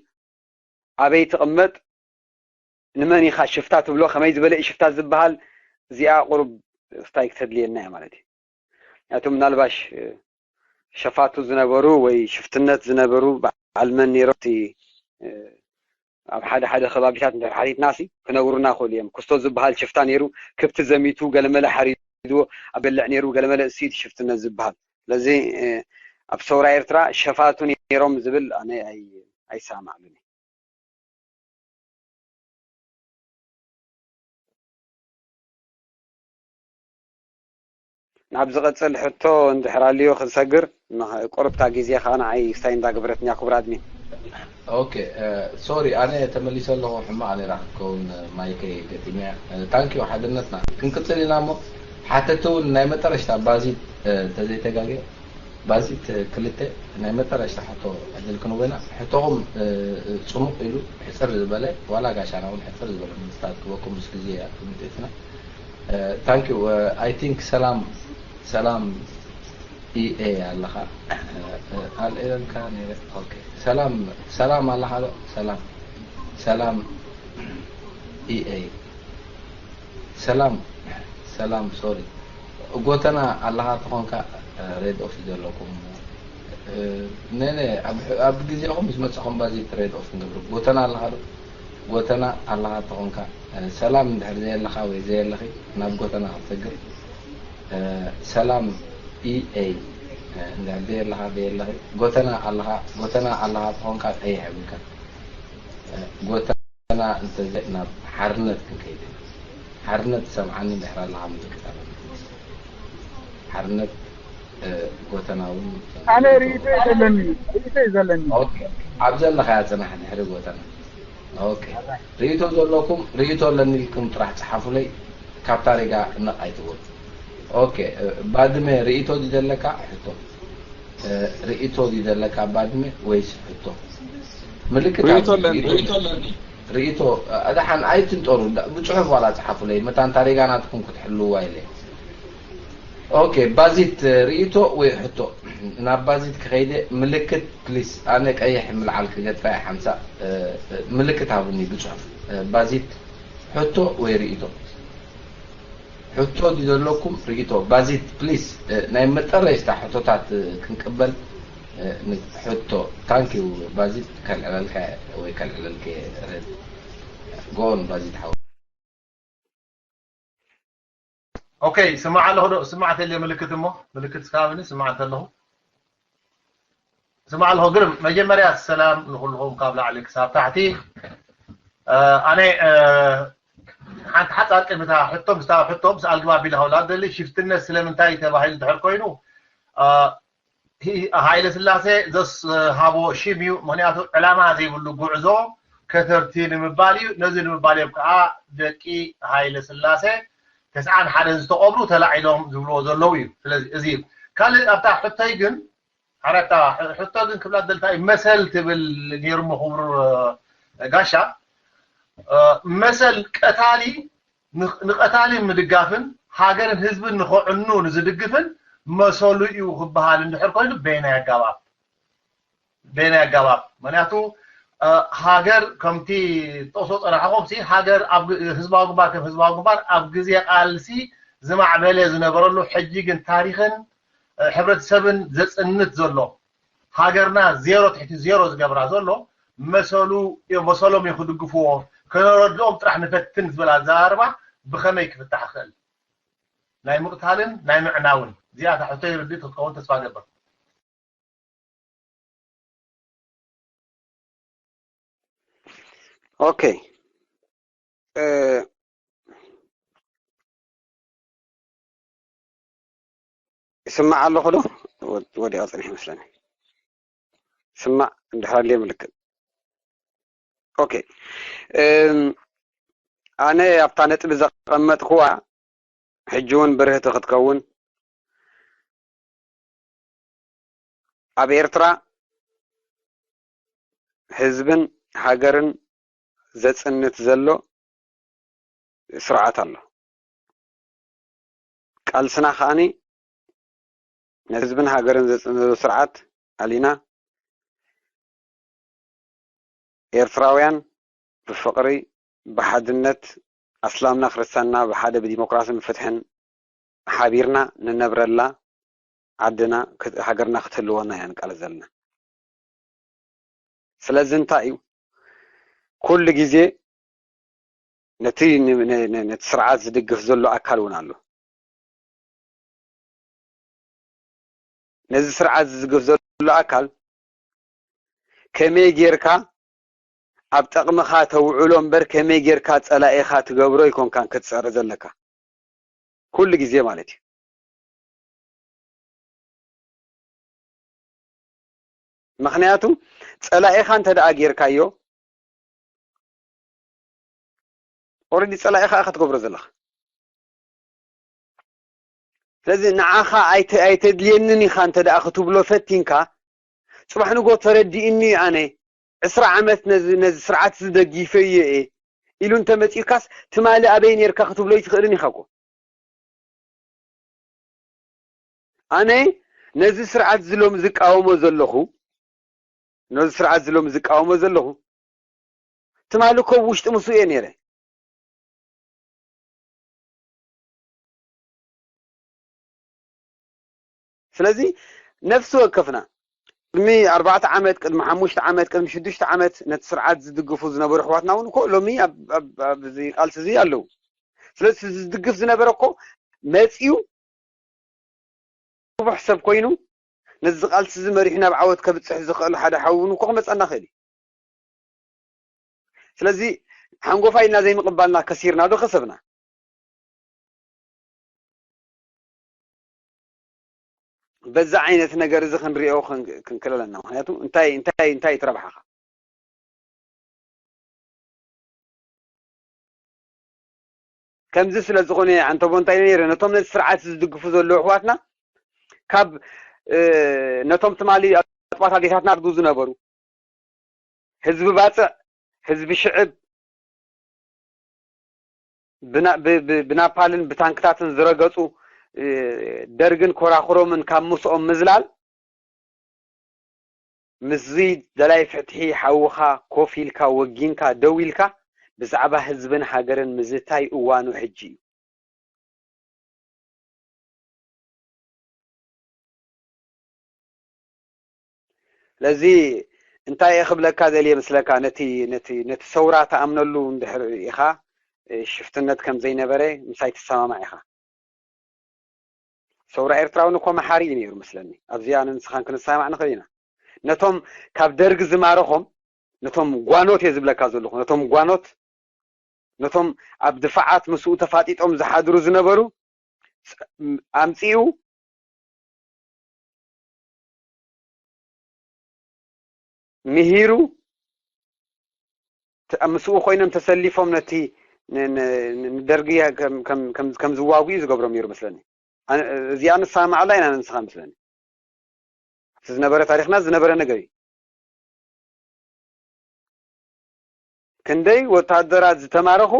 ኣበይ ትቕመጥ፣ ንመን ኢኻ ሽፍታ ትብሎ፣ ከመይ ዝበለ እዩ ሽፍታ ዝበሃል፣ እዚኣ ቁሩብ ስታይ ክተድልየና እያ ማለት እዩ። ምኽንያቱ ምናልባሽ፣ እ፣ ሸፋቱ ዝነበሩ ወይ ሽፍትነት ዝነበሩ በዓል መን ነይሮም፣ እቲ፣ እ፣ ኣብ ሓደ ሓደ ከባቢታት እንድሕር ሓቲትናሲ ክነግሩና ይኽእሉ እዮም። ክስቶ ዝበሃል ሽፍታ ነይሩ፣ ክብቲ ዘሚቱ፣ ገለመለ ሓሪድዎ፣ ኣብ በልዕ ነይሩ፣ ገለመለ፣ እሱ እዩ እቲ ሽፍትነት ዝበሃል። ስለዚ፣ እ፣ ኣብ ሰውራ ኤርትራ ሸፋቱ ነይሮም ዝብል ኣነ ኣይ-፣ ኣይሰማማዓሉን እየ። ናብ ዝቐጽል ሕቶ እንድሕር ኣልዩ ክንሰግር፣ ንኸ-፣ ቁሩብታ ግዜ ኸኣ ንዓይ ስታይ እንዳገበረትኒ እያ፣ ክቡር ኣድሚን። ኦኬ፣ እ፣ ሶሪ፣ ኣነ ተመሊሰ ኣለኹ፣ ሕማቕ ኔራ ክትከውን፣ እ፣ ማይከይ ገጢመያ። እ፣ ታንኪዩ ሓድነትና። ክንቅጽል ኢና እሞ፣ ሓተቲ እውን ናይ መጠረሽታ ባዚት፣ እ፣ ተዘይተጋግየ፣ ባዚት ክልተ ናይ መጠረሽታ ሕቶ ዕድል ክንወና። ሕቶኹም፣ እ፣ ጽሙቕ ኢሉ ሕጽር ዝበለ፣ ዋላ ጋሻና እውን ሕጽር ዝበለ መልስታት ክበኩም ምስ ግዜ እያ ክምጥትና። እ፣ ታንክ ዩ። እ፣ ኣይ ቲንክ ሰላም፣ ሰላም ኢኤ ኣለኻ። እ፣ እ፣ ኣልኤለልካ ነይረ። ኦኬ። ሰላም፣ ሰላም ኣለኻ ዶ? ሰላም፣ ሰላም ኢኤ። ሰላም፣ ሰላም፣ ሶሪ። ጎተና ኣለኻ ተኾንካ፣ እ፣ ሬድ ኦፍ እዩ ዘለኩም። እ፣ ነነ፣ ኣብ፣ ኣብ ግዜኹም ምስ መጻኹም ባዚ ሬድ ኦፍ ንገብር። ጎተና ኣለኻ ዶ? ጎተና ኣለኻ ተኾንካ፣ እ፣ ሰላም እንድሕር ዘየለኻ ወይ ዘየለኺ፣ ናብ ጎተና ክትሰግር። እ፣ ሰላም ኢኤ፣ እ፣ እንድሕር ዘየለኻ ዘየለኺ፣ ጎተና ኣለኻ፣ ጎተና ኣለኻ ተኾንካ ቀይሕ የብልካ። እ፣ ጎተና እንተዘ-፣ ናብ ሓርነት ክንከይድ ኢና። ሓርነት ትሰምዓኒ እንድሕር ኣለኻ ምልክት ኣለኒ። ሓርነት፣ እ፣ ጎተና እውን ኣነ ርእይቶ እዩ ዘለኒ፣ ርእይቶ እዩ ዘለኒ። ኦኬ፣ ኣብ ዘለኻያ ጽናሕ ድሕሪ ጎተና። ኦኬ፣ ርእይቶ ዘለኩም፣ ርእይቶ ኣለኒ ኢልኩም ጥራሕ ጽሓፉለይ፣ ካብ ታሪጋ እንቕ ኣይትበሉ። ኦኬ፣ እ፣ ባድመ ርእይቶ ድዩ ዘለካ? ሕቶ። እ፣ ርእይቶ ድዩ ዘለካ ባድመ ወይስ ሕቶ? ምልክት ርእይቶ ኣለኒ፣ ርእይቶ ኣለኒ። ርእይቶ፣ እ፣ ደሓን ኣይትንጠሩ፣ ዳ-፣ ብጽሑፍ ዋላ ጽሓፉለይ፣ መታን ታሪጋ ናትኩም ክትሕልውዋ ኢለ። ኦኬ፣ ባዚት፣ እ፣ ርእይቶ ወይ ሕቶ? ናብ ባዚት ክኸይደ ምልክት ፕሊስ፣ ኣነ ቀይሕ ምልዓል ክገጥፋ እየ ሓምሳ፣ እ፣ እ፣ ምልክት ሃቡኒ ብጽሑፍ። እ፣ ባዚት፣ ሕቶ ወይ ርእይቶ? ሕቶ ድዩ ዘለኩም ርእይቶ? ባዚት ፕሊስ፣ እ፣ ናይ መጠረሽታ ሕቶታት፣ እ፣ ክንቅበል። ሕቶ ታንኪዩ ባዚት፣ ከልዕለልካ ወይ ከልዕለልከ ረድ ጎን ባዚት ሓው። ኦኬ፣ ስማዕ ኣለኹ ዶ? ስማዕ ተልየ ምልክት እሞ፣ ምልክት ስካብኒ ስማዕ እንተለኹ። ስማዕ ኣለኹ። ግን መጀመርያ ሰላም ንኹልኹም ካብ ላዕሊ ክሳብ ታሕቲ። ኣነ ሓንቲ ሓፃር ቅድሚታ ሕቶ ምስታ ሕቶ ምስ ኣልግባብ ኢለ ከብላ ደሊ ሽፍትነት ስለምንታይ ተባሂሉ ድሕር ኮይኑ ሃይለ ስላሴ ዘስሃቦ ሽም እዩ። ምክንያቱ ዕላማ ዘይብሉ ጉዕዞ ከተርቲ ንምባል እዩ። ነዚ ንምባል እዮም ከዓ ደቂ ሃይለ ስላሴ ተስዓን ሓደን ዝተቐብሩ ተላዒሎም ዝብልዎ ዘለዉ እዩ። ስለዚ እዚ እዩ። ካልእ ኣብታ ሕቶይ ግን ሓረታ ሕቶ ግን ክብላ ደልታ እዩ። መሰል ትብል ነይሩሞ ክቡር ጋሻ መሰል ቀታሊ ንቐታሊ ምድጋፍን ሃገርን ህዝብን ንኸዕኑ ንዝድግፍን መሰሉ እዩ ክበሃል እንድሕር ኮይኑ በየናይ ኣጋባብ በየናይ ኣጋባብ? ምክንያቱ ሃገር ከምቲ ጠቕሶ ፀናሕኹም ሲ ሃገር ህዝባዊ ግንባር ከም ህዝባዊ ግንባር ኣብ ግዜ ቃልሲ ዝማዕበለ ዝነበረሉ ሕጂ ግን ታሪኽን ሕብረተሰብን ዘፅንት ዘሎ ሃገርና ዜሮ ትሕቲ ዜሮ ዝገብራ ዘሎ መሰሉ መሰሎም እዩ ክድግፍዎ ከነረድኦም ጥራሕ ንፈትን ዝበል ኣዘራርባ ብኸመይ ክፍታሕ ይኽእል? ናይ ምቕታልን ናይ ምዕናውን እዚኣታ ሕቶይ ርድኢት ክትከውን ተስፋ ገብር። ኦኬ ይስማዕ ኣለኹ ዶ? ወዲቐ ፅኒሕ ይመስለኒ። ስማዕ እንድሕር ኣልየ ምልክት። ኦኬ ኣነ ኣብታ ነጥቢ ዘቐመጥኩዋ ሕጂ እውን ብርህቲ ክትከውን ኣብ ኤርትራ ህዝብን ሃገርን ዘጽንት ዘሎ ስርዓት ኣሎ። ቃልስና ከኣኒ ነዚ ህዝብን ሃገርን ዘጽንት ዘሎ ስርዓት ኣሊና ኤርትራውያን ብፍቕሪ ብሓድነት ኣስላምና ክርስትያንና ብሓደ ብዲሞክራስን ብፍትሕን ሓቢርና ንነብረላ ዓድና ሃገርና ክትህልወና ኢና ንቃለስ ዘለና። ስለዚ እንታይ እዩ ኩሉ ግዜ ነቲ ነቲ ስርዓት ዝድግፍ ዘሎ ኣካል እውን ኣሎ። ነዚ ስርዓት ዝድግፍ ዘሎ ኣካል ከመይ ጌርካ ኣብ ጠቕምኻ ተውዕሎ እምበር ከመይ ጌርካ ጸላኢኻ ትገብሮ ኣይኮንካን ክትጸሪ ዘለካ ኩሉ ግዜ ማለት እዩ። ምኽንያቱ ጸላኢኻ እንተ ደኣ ጌርካዮ ኦረዲ ጸላኢኻ ኢኻ ትገብሮ ዘለኻ። ስለዚ ንዓኻ ኣይተድልየንን ኢኻ እንተ ደኣ ክትብሎ ፈቲንካ ጽባሕ ንጎ ተረዲእኒ ኣነ ዕስራ ዓመት ነዚ ነዚ ስርዓት እዚ ደጊፈዮ እየ ኢሉ እንተመጺኡካስ ትማሊ ኣበይ ኔርካ ክትብሎ ኣይትኽእልን ኢኻ እኮ። ኣነ ነዚ ስርዓት እዚ ሎሚ ዝቃወሞ ዘለኹ ነዚ ስርዓት እዚ ሎሚ ዝቃወሞ ዘለኹ ትማሊ እኮ ውሽጢ ምስኡ እየ ነይረ። ስለዚ ነፍሲ ወከፍና ቅድሚ ኣርባዕተ ዓመት ቅድሚ ሓሙሽተ ዓመት ቅድሚ ሽዱሽተ ዓመት ነቲ ስርዓት ዝድግፉ ዝነበሩ ኣሕዋትና እውን እኮ ሎሚ ኣብዚ ቃልሲ እዚ ኣለዉ። ስለዚ ዝድግፍ ዝነበረ እኮ መፅዩ ንቡሕ ሰብ ኮይኑ ነዚ ቃልሲ እዚ መሪሑ ናብ ዓወት ከብፅሕ ዝኽእል ሓደ ሓዊ እውን እኮ ክመፀና ክእል እዩ። ስለዚ ሓንጎፋይ ኢልና ዘይምቕባልና ከሲርና ዶ ከሰብና? በዛ ዓይነት ነገር እዚ ክንሪኦ ክንክለለና። ምክንያቱ እንታይ እንታይ እንታይ ትረብሓኻ? ከምዚ ስለ ዝኾነ ኣንተቦ እንታይ ነይረ ነቶም ነዚ ስርዓት ዝድግፉ ዘለዉ ኣሕዋትና ካብ ነቶም ትማሊ ኣጥባት ኣዴታትና ዝጉ ዝነበሩ ህዝቢ ባፅዕ ህዝቢ ሽዕብ ብናፓልን ብታንክታትን ዝረገፁ ደርግን ኮራኹሮምን ካብ ምስኦም ምዝላል ምስዚ ደላይ ፍትሒ ሓውኻ ኮፍ ኢልካ ወጊንካ ደው ኢልካ ብዛዕባ ህዝብን ሃገርን ምዝታይ እዋኑ ሕጂ እዩ። ስለዚ እንታይ እየ ክብለካ ደልየ ምስለካ፣ ነቲ ነቲ ነቲ ሰውራ ተኣምነሉ እንድሕር ኢኻ፣ ሽፍትነት ከም ዘይነበረ ምሳይ ትሰማማዕ ኢኻ። ሰውራ ኤርትራውን እኮ መሓሪ እዩ ነይሩ መስለኒ። ኣብዚ ኣነ ንስኻን ክንሰማማዕ ንኽእል ኢና። ነቶም ካብ ደርጊ ዝማረኾም፣ ነቶም ጓኖት እየ ዝብለካ ዘለኹ፣ ነቶም ጓኖት፣ ነቶም ኣብ ድፋዓት ምስኡ ተፋጢጦም ዝሓድሩ ዝነበሩ ኣምጺኡ ምሂሩ፣ ተ- ምስኡ ኮይኖም ተሰሊፎም ነቲ ን- ን- ን- ንደርጊ ከም- ከም- ከም- ከም ዝዋጉ እዩ ዝገብሮም ነይሩ መስለኒ። ኣነ- እዚኣ ንሰማማዓላ ኢና ንስኻ መስለኒ። ኣብቲ ዝነበረ ታሪኽና ዝነበረ ነገር እዩ። ክንደይ ወታደራት ዝተማረኹ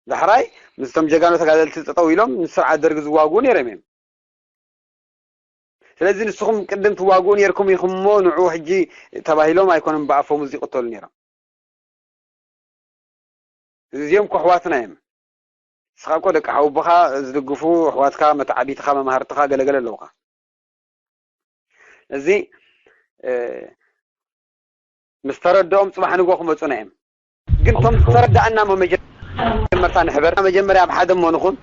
ዳሕራይ ምስቶም ጀጋኑ ተጋደልቲ ጠጠው ኢሎም ንስርዓት ደርጊ ዝዋግኡ ነይሮም እዮም። ስለዚ ንስኹም ቅድም ትዋግኡ ነይርኩም ኢኹም እሞ ንዑ ሕጂ ተባሂሎም ኣይኮኑም ብኣፎም ዝቕተሉ ነይሮም። እዚኦም ኮሕዋትና እዮም። ንስኻ እኮ ደቂ ሓውቦኻ ዝድግፉ ኣሕዋትካ፣ መተዓቢትኻ፣ መማህርትኻ ገለገለ ኣለውኻ። እዚ ምስ ተረድኦም ጽባሕ ንጎ ክመጹና እዮም። ግን እቶም ዝተረዳእና እሞ መጀመርታ ንሕበር፣ መጀመርያ ኣብ ሓደ እሞ ንኹን።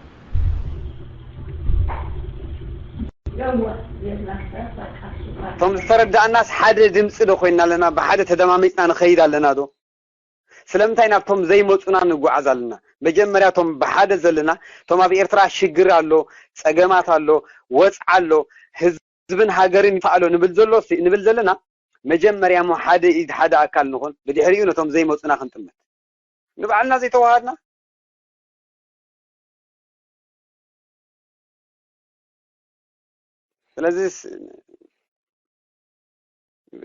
እቶም ዝተረዳእናስ ሓደ ድምፂ ዶ ኮይና ኣለና? ብሓደ ተደማሚፅና ንኸይድ ኣለና ዶ? ስለምንታይ ናብቶም ዘይመፁና ንጓዓዝ ኣለና? መጀመርያ እቶም ብሓደ ዘለና፣ እቶም ኣብ ኤርትራ ሽግር ኣሎ፣ ፀገማት ኣሎ፣ ወፅዓ ኣሎ፣ ህዝብን ሃገርን ይፋ ኣሎ ንብል ዘሎ ንብል ዘለና፣ መጀመርያ እሞ ሓደ ኢድ ሓደ ኣካል ንኹን፣ ብድሕሪኡ ነቶም ዘይመፁና ክንጥምት። ንባዕልና ዘይተዋሃድና። ስለዚ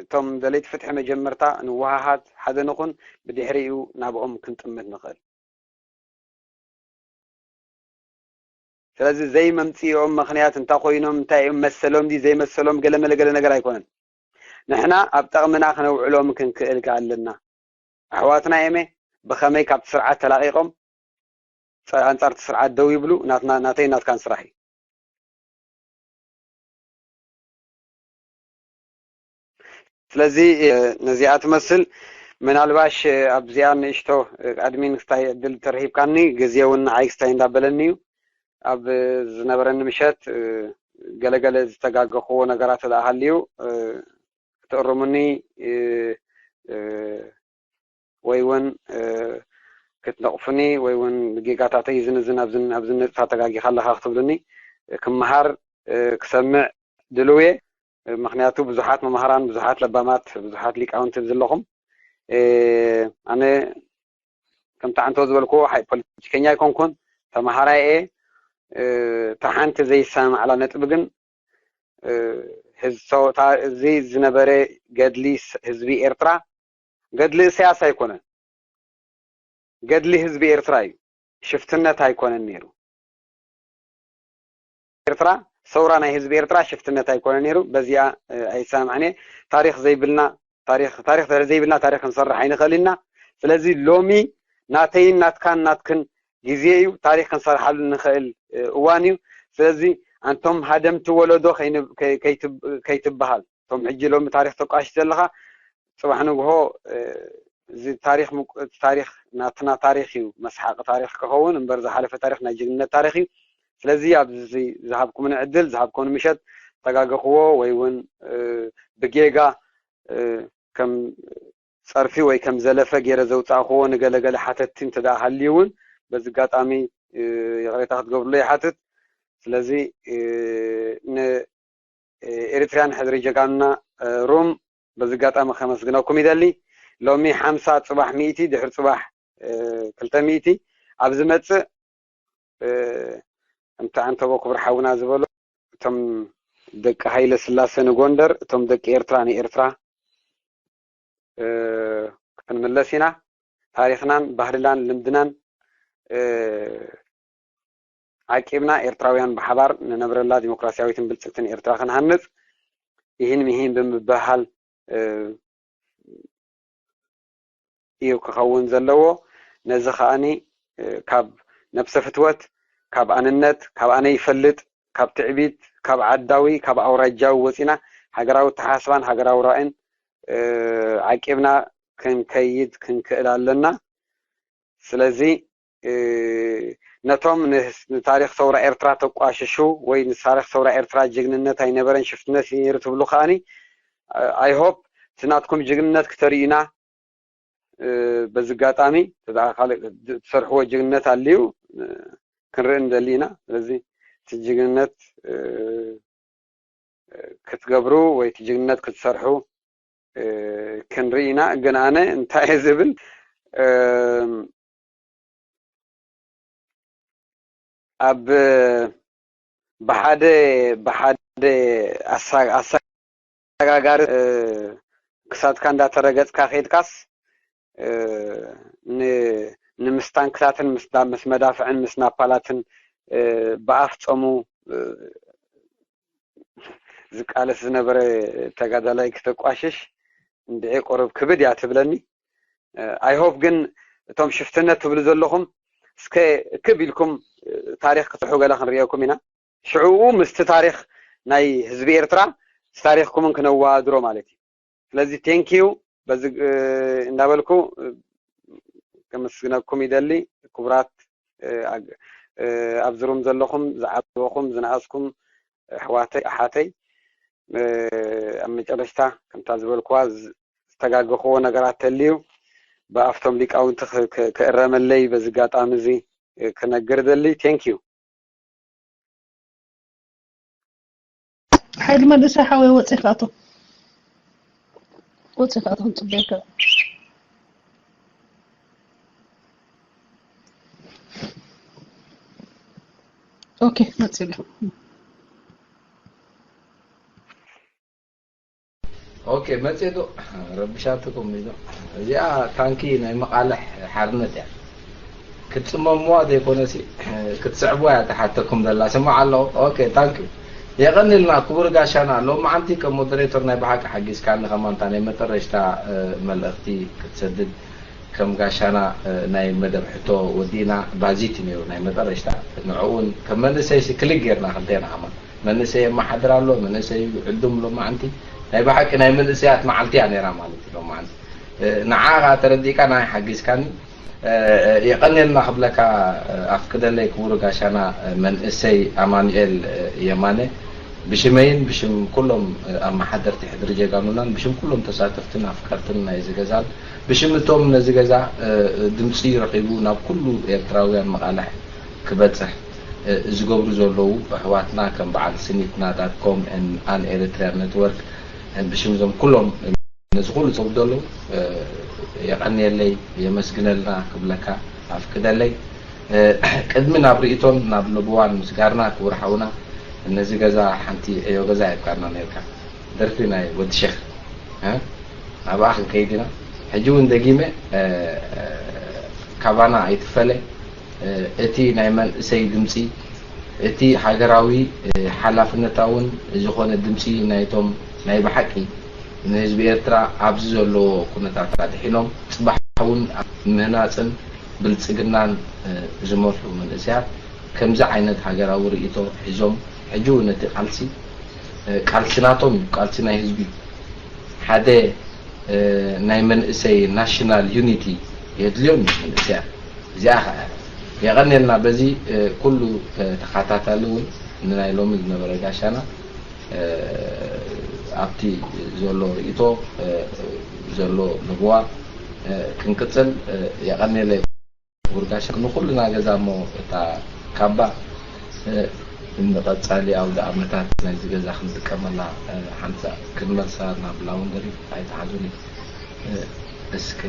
እቶም ደለይቲ ፍትሒ መጀመርታ ንወሃሃድ፣ ሓደ ንኹን፣ ብድሕሪኡ ናብኦም ክንጥምት ንኽእል። ስለዚ ዘይመምፅኦም ምኽንያት እንታይ ኮይኖም፣ እንታይ እዮም መሰሎም ድዩ ዘይመሰሎም፣ ገለ መለ ገለ ነገር ኣይኮነን። ንሕና ኣብ ጠቕምና ክነውዕሎም ክንክእል ኣለና። ኣሕዋትና እየም ብኸመይ ካብቲ ስርዓት ተላቒቖም ኣንጻር እቲ ስርዓት ደው ይብሉ፣ ናትና ናተይ ናትካን ስራሕ እዩ። ስለዚ ነዚኣ ትመስል። ምናልባሽ ኣብዚኣ ንእሽቶ ኣድሚን ክስታይ ዕድል ተረሂብካኒ፣ ግዜ እውን ንዓይ ክስታይ እንዳበለኒ እዩ። ኣብ ዝነበረኒ ምሸት ገለገለ ዝተጋገኽዎ ነገራት ተደኣ ሃልዩ ክትእርሙኒ ወይ እውን ክትነቕፉኒ ወይ እውን ጌጋታተይ ዝንዝን ኣብዚ ኣብዚ ነጥብታት ተጋጊኻ ኣለኻ ክትብሉኒ ክመሃር ክሰምዕ ድልው እየ። ምኽንያቱ ብዙሓት መማህራን፣ ብዙሓት ለባማት፣ ብዙሓት ሊቃውንቲ ዘለኹም። ኣነ ከምቲ ዓንቶ ዝበልክዎ ሓይ ፖለቲከኛ ኣይኮንኩን፣ ተማሃራይ እየ። እታ ሓንቲ ዘይሰማማዕላ ነጥቢ ግን እዚ ዝነበረ ገድሊ ህዝቢ ኤርትራ ገድሊ እሰያስ ኣይኮነን። ገድሊ ህዝቢ ኤርትራ እዩ። ሽፍትነት ኣይኮነን ነይሩ። ኤርትራ ሰውራ ናይ ህዝቢ ኤርትራ ሽፍትነት ኣይኮነ ነይሩ። በዚኣ ኣይሰማማዕን እየ። ታሪኽ ዘይብልና ታሪኽ ታሪኽ ዘይብልና ታሪኽ ክንሰርሕ ኣይንኽእል ኢና። ስለዚ ሎሚ ናተይን ናትካን ናትክን ግዜ እዩ። ታሪኽ ክንሰርሓሉ ንኽእል እዋን እዩ። ስለዚ ኣንቶም ሃደምቲ ወለዶ ከይትበሃል፣ እቶም ሕጂ ሎሚ ታሪኽ ተቋሽ ዘለኻ፣ ጽባሕ ንግሆ እዚ ታሪኽ ታሪኽ ናትና ታሪኽ እዩ፣ መስሓቂ ታሪኽ ክኸውን እምበር ዝሓለፈ ታሪኽ ናይ ጅግንነት ታሪኽ እዩ። ስለዚ ኣብዚ ዝሃብኩምኒ ዕድል፣ ዝሃብኩምኒ ምሸት ተጋገኽዎ ወይ እውን ብጌጋ ከም ጸርፊ ወይ ከም ዘለፈ ገይረ ዘውጻእኽዎ ንገለገለ ሓተትቲ እንተ ደኣ ሃልዩ እውን በዚ ኣጋጣሚ ይቕሬታ ክትገብርሎ ይሓትት። ስለዚ ንኤሪትርያን ሕድሪ ጀጋኑና ሩም በዚ ኣጋጣሚ ከመስግነኩም ይደሊ። ሎሚ ሓምሳ ጽባሕ ሚእቲ ድሕሪ ጽባሕ ክልተ ሚእቲ ኣብ ዝመጽእ ከምቲ ኣንተቦ ክቡር ሓውና ዝበሎ እቶም ደቂ ሃይለ ስላሰ ንጎንደር እቶም ደቂ ኤርትራ ንኤርትራ ክንምለስ ኢና። ታሪኽናን ባህልናን ልምድናን ዓቂብና ኤርትራውያን ብሓባር ንነብረላ ዲሞክራሲያዊትን ብልጽግትን ኤርትራ ክንሃንጽ ይህን ምሂን ብምብሃል እዩ ክኸውን ዘለዎ። ነዚ ከኣኒ ካብ ነብሰ ፍትወት፣ ካብ ኣንነት፣ ካብ ኣነ ይፈልጥ፣ ካብ ትዕቢት፣ ካብ ዓዳዊ፣ ካብ ኣውራጃዊ ወጺና ሃገራዊ ኣተሓሳስባን ሃገራዊ ራእይን ዓቂብና ክንከይድ ክንክእል ኣለና። ስለዚ ነቶም ንታሪኽ ሰውራ ኤርትራ ተቋሽሹ ወይ ንታሪኽ ሰውራ ኤርትራ ጅግንነት ኣይነበረን ሽፍትነት ነይሩ ትብሉ ከዓኒ፣ I hope እቲ ናትኩም ጅግንነት ክተርእዩና በዚ ኣጋጣሚ ካልእ ትሰርሕዎ ጅግንነት ኣልዩ ክንርኢ ንደሊ ኢና። ስለዚ እቲ ጅግንነት ክትገብሩ ወይ እቲ ጅግንነት ክትሰርሑ ክንርኢ ኢና። ግን ኣነ እንታይ እየ ዝብል፣ ኣብ ብሓደ ብሓደ ኣሰጋጋሪ ክሳድካ እንዳተረገጽካ ከይድካስ ንምስ ታንክታትን ምስ መዳፍዕን ምስ ናፓላትን ብኣፍ ጸሙ ዝቃለስ ዝነበረ ተጋዳላይ ክተቋሽሽ እንድዒ ቁሩብ ክብድ እያ ትብለኒ። I hope ግን እቶም ሽፍትነት ትብሉ ዘለኹም እስከ ክብ ኢልኩም ታሪኽ ክትሑ ገለ ክንርእየኩም ኢና። ሽዕኡ ምስቲ ታሪኽ ናይ ህዝቢ ኤርትራ ታሪኽኩምን ክነዋድሮ ማለት እዩ። ስለዚ thank you በዚ እንዳበልኩ ከመስግነኩም ይደሊ። ክቡራት ኣብዚ ሩም ዘለኹም ዝዓበኹም ዝነኣስኩም ኣሕዋተይ ኣሓተይ፣ ኣብ መጨረሽታ ከምታ ዝበልኩዋ ዝተጋገኽዎ ነገራት ተልዩ ብኣፍቶም ሊቃውንቲ ክእረመለይ በዚ ኣጋጣሚ እዚ ክነግር ደሊ። Thank you። ሓይሊ መንእሰይ ሓወይ ወፂ ካቶ ወፂ ካቶ ክንፅበየካ። ኦኬ መፂ ኣሎ። ኦኬ መፂ ዶ ረብሻትኩም ኢሎ። እዚኣ ታንኪ ናይ መቃልሕ ሓርነት እያ። ክትፅመምዋ ዘይኮነሲ ክትስዕብዋ እያ ትሓተኩም ዘላ። ስማዕ ኣሎ። ኦኬ ታንኪ የቐንልና ክቡር ጋሻና። ሎማዓንቲ ከም ሞደሬተር ናይ ብሓቂ ሓጊዝካኒ። ከማንታ ናይ መጠረሽታ መልእኽቲ ክትሰድድ ከም ጋሻና ናይ መደብ ሕቶ ወዲእና። ባዚቲ ነይሩ ናይ መጠረሽታ። ንዕኡን ከም መንእሰይሲ ክሊክ ጌርና ክልቴና ከማን መንእሰይ የመሓድር ኣሎ፣ መንእሰይ እዩ ዕዱም ሎማዓንቲ። ናይ ብሓቂ ናይ መንእሰያት መዓልቲ እያ ነይራ ማለት እዩ ሎማዓንቲ። ንዓ ከኣ ተረዲእካ ናይ ሓጊዝካኒ የቐንየልና ክብለካ ኣፍቅደለይ ክቡር ጋሻና መንእሰይ ኣማኑኤል የማነ። ብሽመይን ብሽም ኩሎም ኣመሓደርቲ ሕድሪ ጀጋኑናን ብሽም ኩሎም ተሳተፍትን ኣፍቀርትን ናይዚ ገዛን ብሽም እቶም ነዚ ገዛ ድምፂ ረኺቡ ናብ ኩሉ ኤርትራውያን መቓልሕ ክበፅሕ ዝገብሩ ዘለዉ ኣሕዋትና ከም በዓል ስኒትና ዳት ኮም and an Eritrean network ብሽም እዞም ኩሎም ነዚ ኩሉ ዝገብሩ ዘለዉ የቐንየለይ የመስግነልና ክብለካ ኣፍቅደለይ። ቅድሚ ናብ ርእይቶን ናብ ልብዋን ምስጋርና ክቡር ሓውና ነዚ ገዛ ሓንቲ ዕዮ ገዛ የብካና ነርካ። ደርፊ ናይ ወዲ ሸኽ ናብኣ ክንከይድ ኢና። ሕጂ እውን ደጊመ ካባና ኣይትፈለ እቲ ናይ መንእሰይ ድምፂ እቲ ሃገራዊ ሓላፍነታውን ዝኾነ ድምፂ ናይቶም ናይ ብሓቂ ንህዝቢ ኤርትራ ኣብዚ ዘለዎ ኩነታት ኣድሒኖም ፅባሕ እውን ምህናፅን ብልፅግናን ዝመርሑ መንእሰያት ከምዚ ዓይነት ሃገራዊ ርእይቶ ሒዞም ሕጂ እውን እቲ ቃልሲ ቃልሲ ናቶም እዩ፣ ቃልሲ ናይ ህዝቢ እዩ። ሓደ ናይ መንእሰይ ናሽናል ዩኒቲ የድልዮም እዩ መንእሰያት። እዚኣ ከዓ የቐንየልና። በዚ ኩሉ ተኸታታሊ እውን ንናይ ሎሚ ዝነበረ ጋሻና ኣብቲ ዘሎ ርእይቶ ዘሎ ልብዋ ክንቅፅል የቐንየለይ። ክቡር ጋሻ ንኹልና ገዛ እሞ እታ ካባ ንቐፃሊ ኣውደ ኣመታት ናይዚ ገዛ ክንጥቀመላ ሓንሳ ክንመልሳ ናብ ላውንደሪ ኣይትሓዙኒ እስከ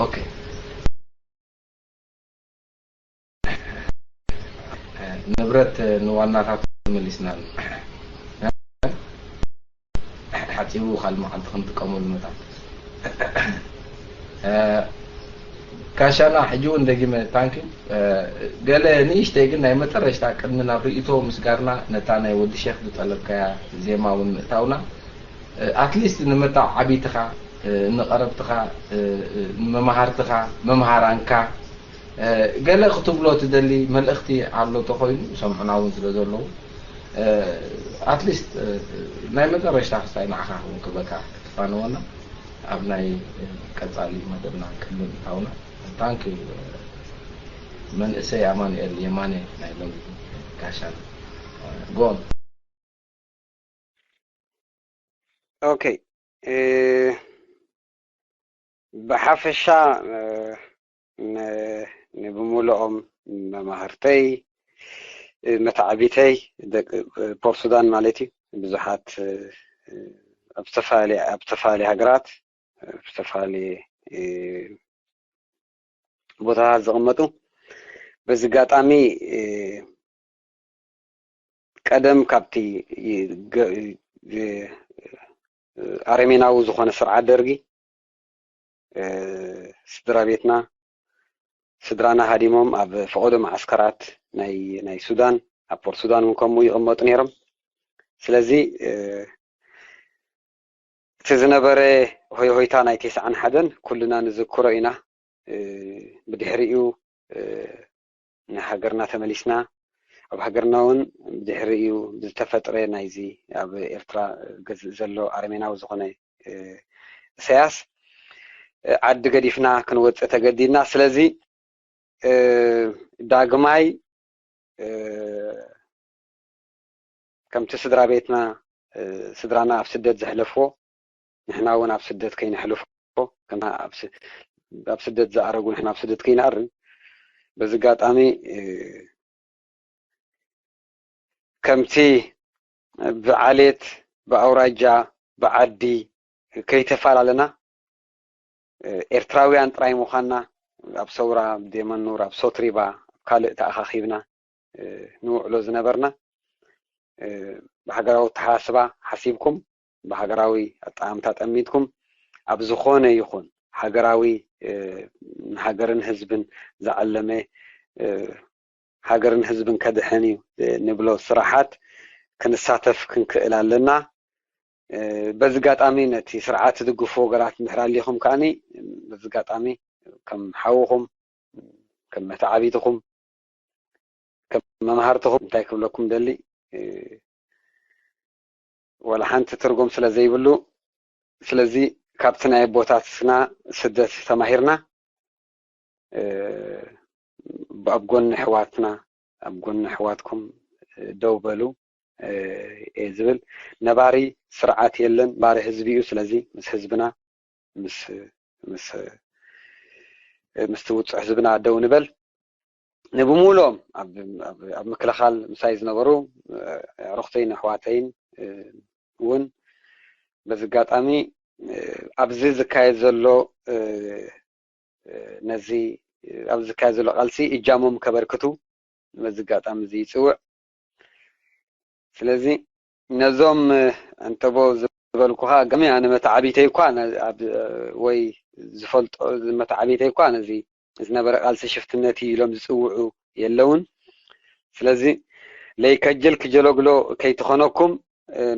ኦኬ ንብረት ንዋናታት መሊስና ሓፂቡ ካልእ መዓልቲ ክንጥቀመሉ መታን ጋሻና ሕጂ እውን ደጊመ ታንኪ ገለ ንእሽተይ ግን ናይ መጠረሽታ ቅድሚ ናብ ርእይቶ ምስጋርና ነታ ናይ ወዲ ሸክ ዝጠለብካያ ዜማ እውን ምእታውና ኣትሊስት ንመተዓዓቢትኻ ንቐረብትኻ ንመምሃርትኻ መምሃራንካ ገለ ክትብሎ ትደሊ መልእኽቲ ኣሎ ተኾይኑ ሰምዑና እውን ስለ ዘለዉ ኣትሊስት ናይ መጨረሽታ ክስታይ ንዓኻ ክውን ክብለካ ክትፋነወና ኣብ ናይ ቀጻሊ መደብና ክልል እታውና። ታንክ ዩ። መንእሰይ ኣማኑኤል የማነ ናይ ሎሚ ጋሻና። ጎን ኦኬ። ብሓፈሻ ንብምልኦም መማህርተይ፣ መተዓቢተይ፣ ፖርት ሱዳን ማለት እዩ። ብዙሓት ኣብ ዝተፈላለየ ሃገራት ኣብ ዝተፈላለየ ቦታታት ዝቕመጡ፣ በዚ ኣጋጣሚ ቀደም ካብቲ ኣረሜናዊ ዝኾነ ስርዓት ደርጊ ስድራ ቤትና፣ ስድራና ሃዲሞም ኣብ ፈቐዶ መዓስከራት ናይ ሱዳን፣ ኣብ ፖርት ሱዳን እውን ከምኡ ይቕመጡ ነይሮም። ስለዚ እቲ ዝነበረ ሆይሆይታ ናይ ተስዓን ሓደን ኩልና ንዝክሮ ኢና። ብድሕሪኡ ንሃገርና ተመሊስና። ኣብ ሃገርና እውን ብድሕሪኡ ብዝተፈጥረ ናይዚ ኣብ ኤርትራ ገዝእ ዘሎ ኣረሜናዊ ዝኾነ እሰያስ ዓዲ ገዲፍና ክንወፅእ ተገዲድና። ስለዚ ዳግማይ ከምቲ ስድራ ቤትና ስድራና ኣብ ስደት ዘሕለፍዎ ንሕና እውን ኣብ ስደት ከይነሕልፎ፣ ኣብ ስደት ዝኣረጉ ንሕና ኣብ ስደት ከይንኣርን፣ በዚ ኣጋጣሚ ከምቲ ብዓሌት፣ ብኣውራጃ፣ ብዓዲ ከይተፈላለና ኤርትራውያን ጥራይ ምዃንና ኣብ ሰውራ፣ ኣብ ደመኑር፣ ኣብ ሶትሪባ፣ ኣብ ካልእ ተኣኻኺብና ንውዕሎ ዝነበርና ብሃገራዊ ኣተሓሳስባ ሓሲብኩም፣ ብሃገራዊ ኣጠማምታ ጠሚትኩም ኣብ ዝኾነ ይኹን ሃገራዊ ንሃገርን ህዝብን ዝዓለመ ሃገርን ህዝብን ከድሕን እዩ ንብሎ ስራሓት ክንሳተፍ ክንክእል ኣለና። በዚ ኣጋጣሚ ነቲ ስርዓት ትድግፉ ወገናት እንድሕር ኣሊኹም ከዓኒ በዚ ኣጋጣሚ ከም ሓውኹም፣ ከም መተዓቢትኹም፣ ከም መምሃርትኹም እንታይ ክብለኩም ደሊ ወላ ሓንቲ ትርጉም ስለ ዘይብሉ፣ ስለዚ ካብቲ ናይ ኣቦታትና ስደት ተማሂርና ኣብ ጎኒ ኣሕዋትና ኣብ ጎኒ ኣሕዋትኩም ደው በሉ እየ ዝብል። ነባሪ ስርዓት የለን፣ ነባሪ ህዝቢ እዩ። ስለዚ ምስ ህዝብና ምስ ምስቲ ውፁዕ ህዝብና ደው ንበል። ንብሙሉኦም ኣብ ምክልኻል ምሳይ ዝነበሩ ኣዕሩኽተይን ኣሕዋተይን እውን በዚ ኣጋጣሚ ኣብዚ ዝካየድ ዘሎ ነዚ ኣብዚ ዝካየድ ዘሎ ቃልሲ እጃሞም ከበርክቱ በዚ ኣጋጣሚ እዚ ይፅውዕ። ስለዚ ነዞም እንተቦ ዝበልኩኻ ኣጋሚ ኣነ መተዓቢተይ እኳ ወይ ዝፈልጦ መተዓቢተይ እኳ ነዚ ዝነበረ ቃልሲ ሽፍትነት እዩ ኢሎም ዝፅውዑ የለውን። ስለዚ ለይከጅል ክጀለግሎ ከይትኾነኩም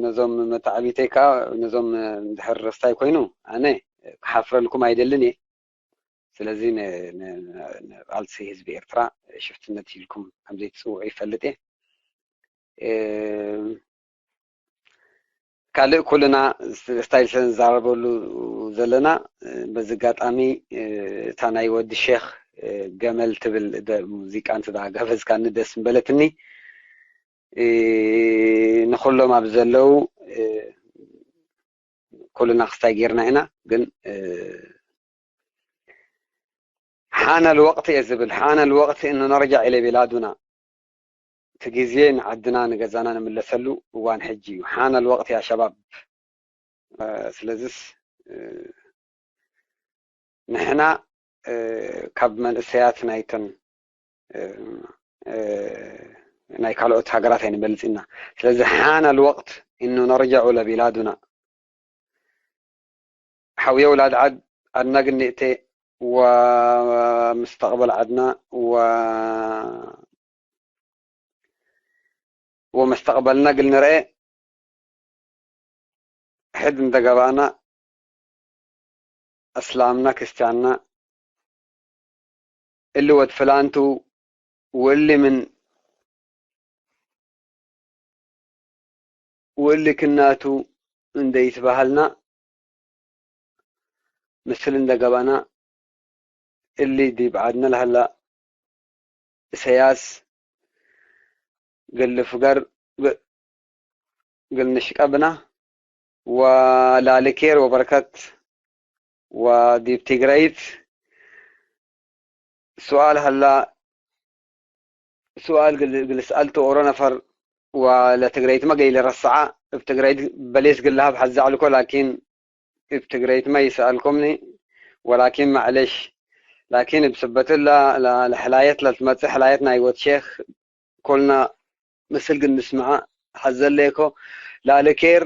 ነዞም መተዓቢተይ ከዓ ነዞም እንድሕር ረስታይ ኮይኑ ኣነ ክሓፍረልኩም ኣይደልን እየ። ስለዚ ንቃልሲ ህዝቢ ኤርትራ ሽፍትነት ኢልኩም ከምዘይትፅውዑ ይፈልጥ እየ። ካልእ ኩልና ስታይል ስለ ንዛረበሉ ዘለና በዚ ኣጋጣሚ እታ ናይ ወዲ ሼክ ገመል ትብል ሙዚቃ እንተ ጋበዝካኒ ደስ ምበለትኒ። ንኩሎም ኣብ ዘለዉ ኩልና ክስታይ ጌርና ኢና ግን ሓነ ልወቅት እየ ዝብል ሓነ ልወቅት እንነርጃዕ ኢለ ቤላዱና እቲ ግዜ ንዓድና ንገዛና ንምለሰሉ እዋን ሕጂ እዩ ሓነ ልወቅት ያ ሸባብ ስለዚስ ንሕና ካብ መንእሰያት ናይተን ናይ ካልኦት ሃገራት ኣይንበልጽ ኢና ስለዚ ሓነ ልወቅት እኑ ነርጃዑ ለቢላዱና ሓውየ ውላድ ዓድ ዓድና ግን ንእተ ወምስተቅበል ዓድና ወመስተቅበልና ግል ንርአ ሕድ እንደገባና እስላምና ክርስቲያንና እሊ ወድ ፍላንቱ ወሊ ምን ውእልክናቱ እንደይትበሃልና ምስል እንደገባና እሊ ዲብ ዓድና ለሀላ እሰያስ ግል ፍገር ግ- ግል ንሽቀብና ወላልኬር ወበረከት ወዲብ ትግረይት ሱኣል ሀላ ሱኣል ግል- ግልስኣል ተኦሮ ነፈር ወለትግረይትመ ገይለ ረስዓ እብ ትግረይት በሌስ ግልሃብ ሐዛዕልኮ ላኪን እብ ትግረይትመ ይሰኣልኮምኒ ወላኪን ማዕለሽ ላኪን እብ ስበት ላ- ላ- ለሕላየት ለልትመጽእ ሕላየት ናይ ወት ሼክ ኮልና ምስል ግን ንስምዓ ሐዘለየኮ ላልኬር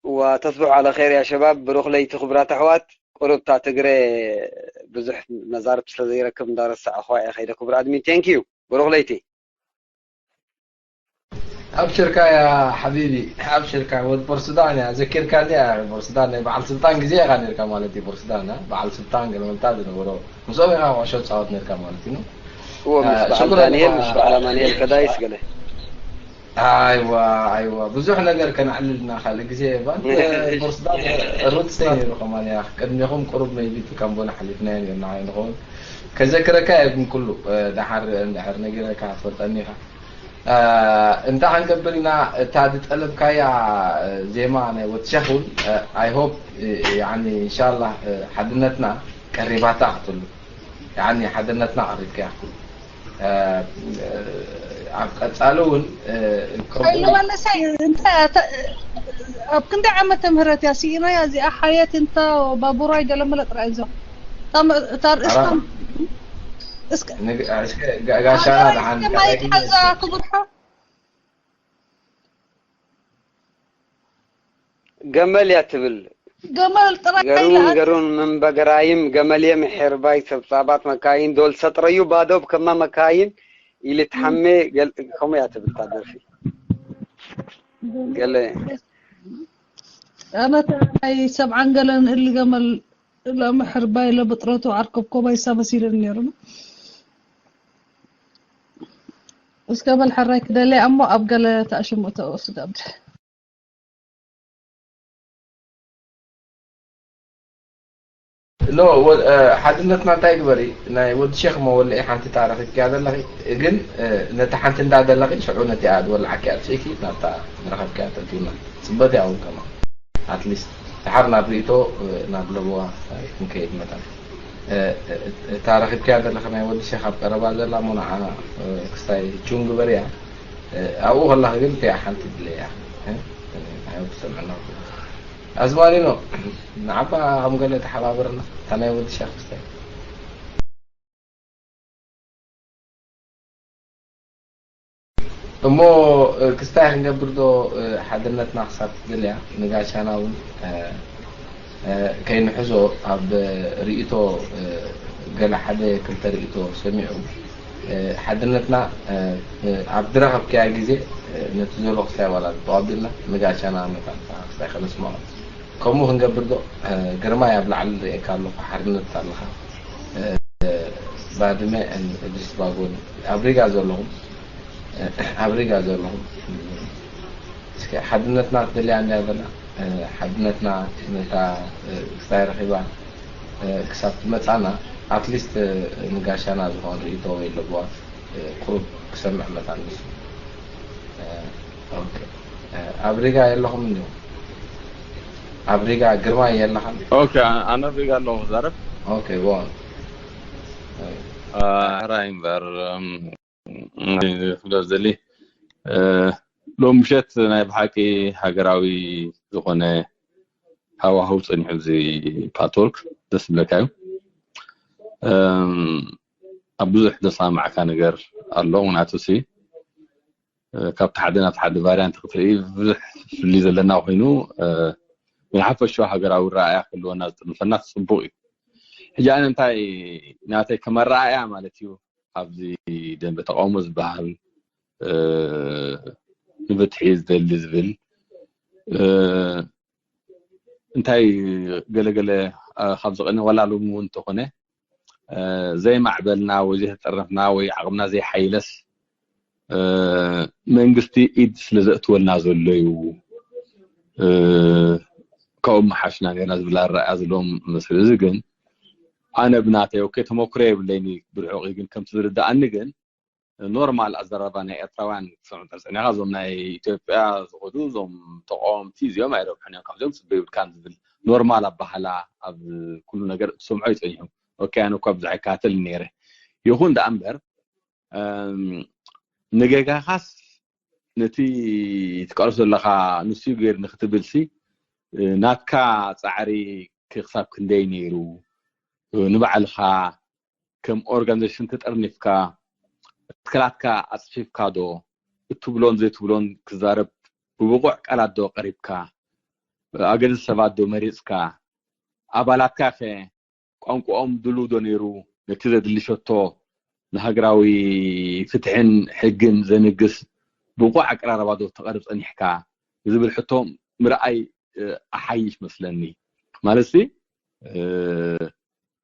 وتصبحوا على خير يا شباب ብሩኽ ለይቲ ክቡራት ኣሕዋት ቁሩብ እታ ትግረ ብዙሕ መዛርብ ስለ ዘይረክብ እንዳረሳዕኹዋ እየ ከይደ ክቡር ኣድሚን thank you ብሩኽ ለይቲ ኣብሽርካ ያ ሓቢቢ ኣብሽርካ ወድ ቦርሱዳን እያ ዘኪርካኒ እያ ቦርሱዳን ናይ በዓል ስልጣን ግዜ ኢኻ ነርካ ማለት እዩ ቦርሱዳን እ? በዓል ስልጣን ገለመልታ ዝነበሮ ምስኦም ኢኻ ኩዕሾ ትፃወት ነርካ ማለት እዩ እዎ ምስ በዓል ሽኩራን ዳንኤል ኢኻ። ምስ በዓል ኣማንኤል ከዳይስ ገለ ኣይዋ ኣይዋ ብዙሕ ነገር ከነዕልልና ካልእ ግዜ ባን ቦርሱዳን ሩት ስተይ ነይሩ ከማን እያ ቅድሚኹም ቁሩብ መይቢ እቲ ካምቦና ሓሊፍናዮ ነርና ንኸውን ከዘክረካ እየ ግን ኩሉ እ፣ ደሓር እንድሕር ነጊረካ ትፈልጠኒ ኢኻ እንታይ ክንገብር ኢና እታ ዝጠለብካያ ዜማ ናይ ወትሸኽ እውን I hope يعني إن شاء الله ሓድነትና ቀሪባታ ክትሉ يعني ሓድነትና ቀሪብካያ ኣብ ቀጻሊ እውን ከምኡ ኣይወነሰይ እንታይ ኣተ- ኣብ ክንደይ ዓመተ ምህረት እያ ስኢናያ እዚኣ ሓየት እንተ ባቡራይ ገለመለ ጥራይ እዞም እታ ርእስቶም እስከ ንግ- እስከ ጋ- ጋሻና ደሓን ማየት ሓዛ ክቡርሓ ገመል እያ ትብል ገመል ጥራይ ገሩን ኢላ ገሩን ምን በገራይም ገመልየ ምሕርባይ ሰብሳባት መካይን ዶል ሰጥረዩ ባዶብ ከማ መካይን ኢልትሓሜ ገል- ከምኡ እያ ትብል እታ ደርፊ ገለ ኣነ ናይ ሰብዓን ገለን እል ገመል ለምሕርባይ ለብጥረቱ ዓርከብኮባይ ሳበሲልን ነይሩ እስከ በል ሕራይ ክደለያ እሞ ኣብ ገለ ተኣሽሙ ተወስድ ኣብድ ሎ ወ- እ፣ ሓድነትና እንታይ ግበሪ ናይ ወዲ ሼክ መወልዒ ሓንቲ ታረኺብኪያ ዘለኺ ግን እ፣ ነቲ ሓንቲ እንዳ ዘለኺ ሽዑ ነቲኣ ዝወልዓኪያ ርኢኪ ናብታ ዝረኸብኪያ ተእትውና ፅበት እያ እውን ከማ ኣትሊስት ድሓር ናብ ርእቶ እ፣ ናብ ለበዋ እ፣ ክንከይድ መጠን እ፣ እ፣ እታ ረኺብኪያ ዘለኺ ናይ ወዲ ሼክ ኣብ ቀረባ ዘላ እሞ ንዓ እ፣ ክስታይ ቹን ግበርያ እ፣ ኣብኡ ከለኺ ግን እቲኣ ሓንቲ ድለያ እ፣ እ፣ ኣዝማሪኖ ንዓባ ከም ገለ ተሓባበርና እታ ናይ ወዲ ሸክ ክስታይ እሞ ክስታይ ክንገብር ዶ ሓድነትና ክሳብ ትድልያ ንጋሻና እውን ከይንሕዞ ኣብ ርእቶ ገለ ሓደ ክልተ ርእቶ ሰሚዑ ሓድነትና ኣብ ዝረኸብክያ ግዜ ነቲ ዘሎ ክስታይ ዋላ ተቐቢልና ንጋሻና መታን ክስታይ ከነስምዖ ከምኡ ክንገብር ዶ ግርማይ ኣብ ላዕሊ ርእየካ ኣለኹ ሓርነት ኣለኻ ባድመ እድሪስ ባጎኒ ኣብ ሪጋ ዘለኹም ኣብ ሪጋ ዘለኹም እስከ ሓድነትና ትደልያ እንድያ ዘላ ሓድነትና ነታ ክስታይ ረኺባ ክሳብ ትመፃና ኣትሊስት ንጋሻና ዝኾን ርእቶ ወይ ኣለዋ ቁሩብ ክሰምዕ መታን ምስ ኦኬ ኣብ ሪጋ የለኹም እንዲኹም ኣብ ሪጋ ግርማይ የለኻን ኦኬ ኣነ ኣብ ሪጋ ኣለኹ ክዛረብ ኦኬ ጎን ሕራይ እምበር ክብሎ ዝደሊ ሎም ምሸት ናይ ብሓቂ ሃገራዊ ዝኾነ ሃዋህው ጸኒሑ እዚ ፓልቶክ ደስ ዝብለካ እዩ ኣብ ብዙሕ ዘሰማማዕካ ነገር ኣሎ ምክንያቱ ሲ ካብቲ ሓደ ናብቲ ሓደ ቫርያንት ክትርኢ ብዙሕ ፍልይ ዘለና ኮይኑ ብሓፈሻ ሃገራዊ ረኣያ ክህልወና ዝጥንፈና ጽቡቅ እዩ ሕጂ ኣነ እንታይ ናተይ ከመረኣያ ማለት እዩ ኣብዚ ደንበ ተቃውሞ ዝበሃል ንፍትሒ ዝደሊ ዝብል እንታይ ገለገለ ካብዚ ቀኒ ዋላ ሎሚ እውን እንተኾነ ዘይማዕበልና ወይ ዘይተጠረፍና ወይ ዓቕምና ዘይሓይለስ መንግስቲ ኢድ ስለ ዘእትወልና ዘሎ እዩ ካብኡ መሓሽና ኔርና ዝብል ኣረኣያ ዘለዎም መስል። እዚ ግን ኣነ ብናተይ ኦኬ ተመክሮ የብለይኒ ብርሑቕ እዩ፣ ግን ከምቲ ዝርድኣኒ ግን ኖርማል ኣዘራርባ ናይ ኤርትራውያን ክትሰምዑ እንተር ጸኒኻ፣ እዞም ናይ ኢትዮጵያ ዝኸዱ እዞም ተቃወምቲ እዚኦም ኣይረብሑን እዮም፣ ካብዚኦም ጽበ ይብልካን ዝብል ኖርማል ኣባህላ ኣብ ኩሉ ነገር እትሰምዖ ይጸኒሑ። ኦኬ፣ ኣነ እኳ ብዙሕ ኣይከታተልን ነይረ። ይኹን ደኣ እምበር፣ እም፣ ንጌጋኻስ ነቲ ትቃለሶ ዘለኻ ንሱ እዩ ገይሩ ንክትብልሲ፣ ናትካ ጻዕሪ ክሳብ ክንደይ ነይሩ? ንባዕልኻ ከም ኦርጋኒዜሽን ተጠርኒፍካ፣ መትከላትካ ኣጽፊፍካ ዶ? እትብሎን ዘይትብሎን ክዛረብ ብብቑዕ ቃላት ዶ ቀሪብካ? ኣገደስቲ ሰባት ዶ መሪጽካ? ኣባላትካ ከ ቋንቋኦም ድሉው ዶ ነይሩ? ነቲ ዘድሊ ሸቶ ንሃገራዊ ፍትሕን ሕግን ዘንግስ ብቑዕ ኣቀራርባ ዶ ተቐርብ ጸኒሕካ? ዝብል ሕቶ ምርኣይ፣ እ፣ ኣሓይሽ መስለኒ። ማለትሲ፣ እ፣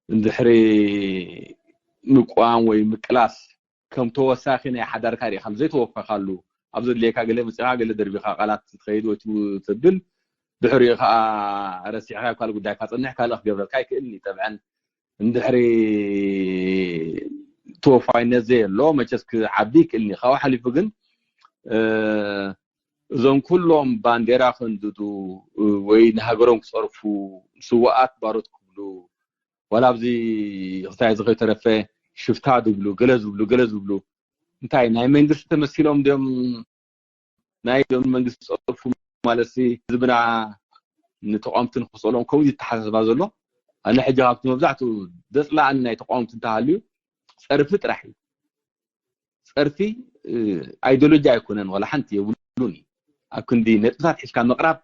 እንድሕሪ ምቋም ወይ ምቅላስ ከም ተወሳኺ ናይ ሓዳርካ ርኢኻሉ፣ ዘይተወፈኻሉ፣ ኣብ ዘድልየካ ገለ መጺኻ፣ ገለ ደርቢኻ ቃላት ትኸይድ ወይ ትብል፣ ድሕሪኡ ኸኣ ረሲዕካ ኣብ ካልእ ጉዳይካ ጸኒሕ፣ ካልእ ክገብረልካ ኣይክእልን እዩ። ጠብዐን እንድሕሪ ተወፋይነት ዘየሎ፣ መቸስ ክዓቢ ይክእልን እዩ። ካብኡ ሓሊፉ ግን፣ እ፣ እዞም ኩሎም ባንዴራ ከንድዱ፣ እ፣ ወይ ንሃገሮም ክጸርፉ፣ ስውኣት ባሮት ክብሉ፣ ዋላ ኣብዚ ክስታይ እዚ ከይተረፈ ሽፍታ ዝብሉ፣ ገለ ዝብሉ፣ ገለ ዝብሉ፣ እንታይ ናይ መንግስቲ ተመሲሎም ድዮም ናይ ዶም መንግስቲ ጸርፉ? ማለትሲ ህዝብና ንተቃወምቲ ንክጸልኦም ከምኡ እዩ ዝተሓሳስባ ዘሎ። ኣነ ሕጂ ካብቲ መብዛሕትኡ ዘጽላኣኒ ናይ ተቃወምቲ እንተሃልዩ ጸርፊ ጥራሕ እዩ። ጸርፊ፣ እ፣ ኣይዲዮሎጂ ኣይኮነን፣ ዋላ ሓንቲ የብሉን እዩ። ኣብ ክንዲ ነጥብታት ሒዝካ ምቕራብ፣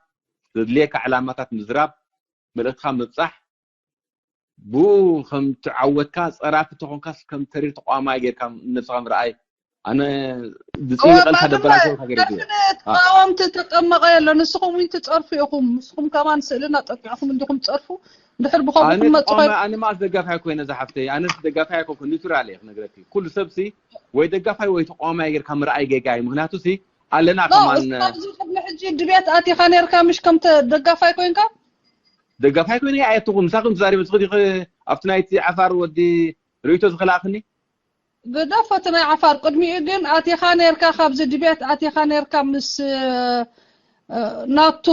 ዘድልየካ ዕላማታት ምዝራብ፣ መልእኽትኻ ምብጻሕ፣ ብኡ ከም ትዓወትካ፣ ጸራፊ ተኾንካስ ከም ተሪር ተቋማይ ጌርካ ነብስኻ ምርኣይ። ኣነ ብጽይ እወ፣ ቀልካ ባድመ ደበላሸው ሃገር እዩ። ደፍነ ተቃወምቲ ተጠመቐ የሎ። ንስኹም እውን ትጸርፉ ኢኹም። ንስኹም ከማን ስእልና ጠቂዕኹም እንዲኹም ትጸርፉ። ድሕር ብኸምኡ ኣነ ክመጽእ ተቃዋሚ፣ ኮይኑ ኣነ ማስ ደጋፋይ ኮይነ ዝሓፍተይ። ኣነስ ደጋፋይ ኣይኮንኩን፣ ኒውትራል እየ ክነግረኪ። ኩሉ ሰብሲ ወይ ደጋፋይ ወይ ተቃዋማይ ጌርካ ምርኣይ ጌጋ እዩ። ምክንያቱ ሲ ኣለና ኖ፣ ከማን እስካ ኣብዚ ቅድሚ ሕጂ ድቤት ኣቲኻ ነርካ፣ ምሽ ከም ተ-፣ ደጋፋይ ኮይንካ? ደጋፋይ ኮይነ ኣየትኹም። ምሳኹም ትዛሪበ ዝኽድ ይኸ-፣ ኣብቲ ናይቲ ዓፋር ወዲ ርእይቶ ዝኸላእክኒ? ግደፎ እቲ ናይ ዓፋር። ቅድሚኡ ግን ኣቲኻ ነርካ፣ ካብዚ ድቤት ኣቲኻ ነርካ ምስ፣ እ፣ ናቱ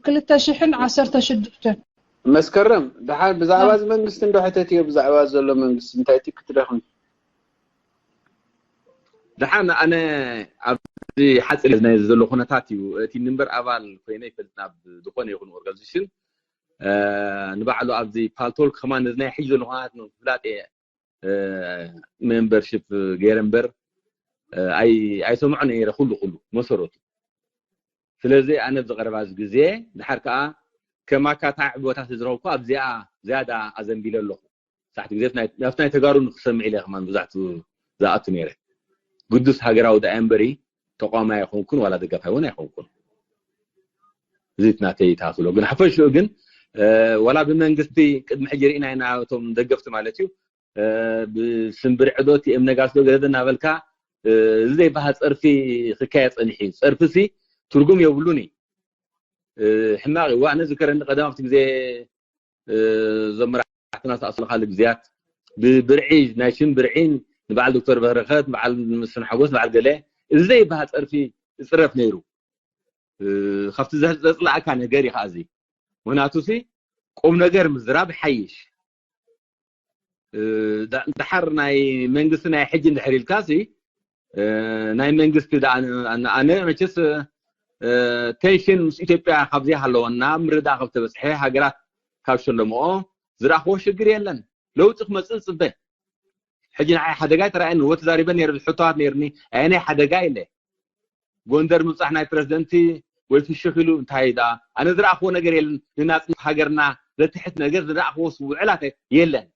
ክልተ ሽሕን ዓሰርተ ሽዱሽተን። መስከረም፣ ደሓር ብዛዕባ እ። እዚ መንግስቲ እንዶ ሕተት እዮ፣ ብዛዕባ ዘሎ መንግስቲ እንታይ እቲ ክትደኽሚ? ደሓን ኣነ ኣብዚ ሓፂር ናይ ዘሎ ኩነታት እዩ። እቲ ንንበር ኣባል ኮይነ ይፈልጥ ናብ ዝኾነ ይኹን ኦርጋኒዜሽን፣ እ፣ ንባዕሉ ኣብዚ ፓልቶልክ ከማን ነዚ ናይ ሕጂ ዘሎ ኩነታት ንምፍላጥ እየ፣ እ፣ ሜምበርሺፕ ገይረ እምበር፣ እ፣ ኣይ-፣ ኣይሰምዖ ነይረ ኩሉ ኩሉ መሰረቱ። ስለዚ ኣነ ኣብዚ ቀረባ እዚ ግዜ ድሓር ከኣ ከም ኣካታዒ ቦታ ስለ ዝረኸብኩ ኣብዚኣ ዝያዳ ኣዘንቢለ ኣለኹ። ሳሕቲ ግዜ ናይ-፣ ናብቲ ናይ ተጋሩ ንክሰምዕ ኢለ ከማን ብዛሕቱ ዝኣቱ ነይረ። ግዱስ ሃገራዊ ደኣ እምበሪ ተቋማይ ኣይኮንኩን ዋላ ደጋፋይ እውን ኣይኮንኩን። እዚ እቲ ናተይ ተኣክሎ። ግን ሓፈሽኡ ግን፣ እ፣ ዋላ ብመንግስቲ ቅድሚ ሕጂ ርኢና ኢና እቶም ደገፍቲ ማለት እዩ፣ እ፣ ብስም ብርዒ ዶ ቲ ኤም ነጋሲ ዶ ገለ እናበልካ፣ እ፣ እዚ ዘይበሃል ጸርፊ ክካየድ ጸኒሑ እዩ። ጸርፊ ሲ ትርጉም የብሉን እዩ። እ፣ ሕማቕ እዩ። እዋ፣ ኣነ ዝከረኒ ቀደም ኣብቲ ግዜ፣ እ፣ እዞም መራሕትና ዝተኣስሩ ካልእ ግዜያት ብብርዒ፣ ናይ ሽም ብርዒን ንበዓል ዶክተር በረኸት፣ በዓል መስፍን ሓጎስ፣ በዓል ገለ፣ እዚ ዘይበሃል ጸርፊ ይጽረፍ ነይሩ። እ፣ ካብቲ ዘ-፣ ዘጽላእካ ነገር እዩ ከኣ እዚ። ምኽንያቱ ሲ ቁም ነገር ምዝራብ ይሓይሽ። እ፣ ዳ-፣ ደሓር ናይ መንግስቲ ናይ ሕጂ እንድሕር ኢልካ ሲ፣ እ፣ ናይ መንግስቲ ደኣ ኣነ፣ ኣነ፣ ኣነ መቸስ፣ እ፣ ቴንሽን ምስ ኢትዮጵያ ካብ ዘይሃለወና ምርዳእ ካብ ተበጽሐ ሃገራት ካብ ሸለምኦ ዝረኣኽዎ ሽግር የለን። ለውጢ ክመጽእ ዝጽበ። ሕጂ ንዓይ ሓደጋ ኣይተራእየኒ። እወ ተዛሪበ ነይረ፣ ሕቶታት ነይርኒ። ኣየናይ ሓደጋ ኢለ። ጎንደር ምብጻሕ ናይ ፕረዚደንቲ ወይ ፍሽኽ ኢሉ እንታይ ደኣ? ኣነ ዝረኣኽዎ ነገር የለን። ንናጽነት ሃገርና ዘትሕት ነገር ዝረኣኽዎ ውዕላት የለን።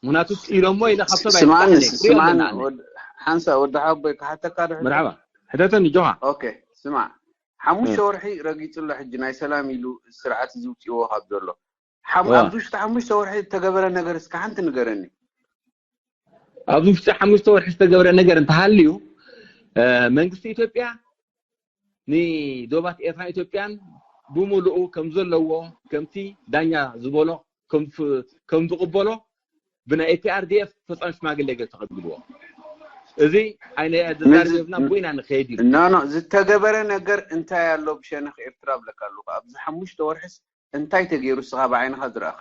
ምኽንያቱ ኢሎሞ ኢለ ካብ ሰብ ስማዕኒ፣ ኣይተጣዕነ። ክሪኦ ስማዕኒ፣ ኣለና ኣነ። ወድ-፣ ሓንሳ ወዲ ሓቦይ ክሓተካ ዶ ሕቶ? መርሓባ። ሕተተኒ ጆኻ። ኦኬ፣ ስማዕ። ሓሙሽተ እ። ወርሒ ረጊጹ ኣሎ ሕጂ ናይ ሰላም ኢሉ ስርዓት እዚ ውጽእዎ ካብ ዘሎ። ሓም-፣ ዋ። ኣብዚ ውሽጢ ሓሙሽተ ወርሒ ዝተገበረ ነገር እስከ ሓንቲ ንገረኒ። ኣብዚ ውሽጢ ሓሙሽተ ወርሒ ዝተገብረ ነገር እንተሃልዩ፣ እ፣ መንግስቲ ኢትዮጵያ ንዶባት ኤርትራን ኢትዮጵያን ብምሉኡ ከም ዘለዎ፣ ከምቲ ዳኛ ዝበሎ ከም ዝቕበሎ ብናይ ፒኣርዲኤፍ ፈጻሚ ሽማግሌ ገይሩ ተቐቢልዎ። እዚ ኣይነ ዘዛርብና ብኢና ንኸይድ እዩ። ኖ ኖ ዝተገበረ ነገር እንታይ ኣሎ ብሸነኽ ኤርትራ ብለካ ኣለኹ። ኣብዚ ሓሙሽተ ወርሕስ እንታይ ተገይሩ እስኻ ብዓይንኻ ዝረኣኸ?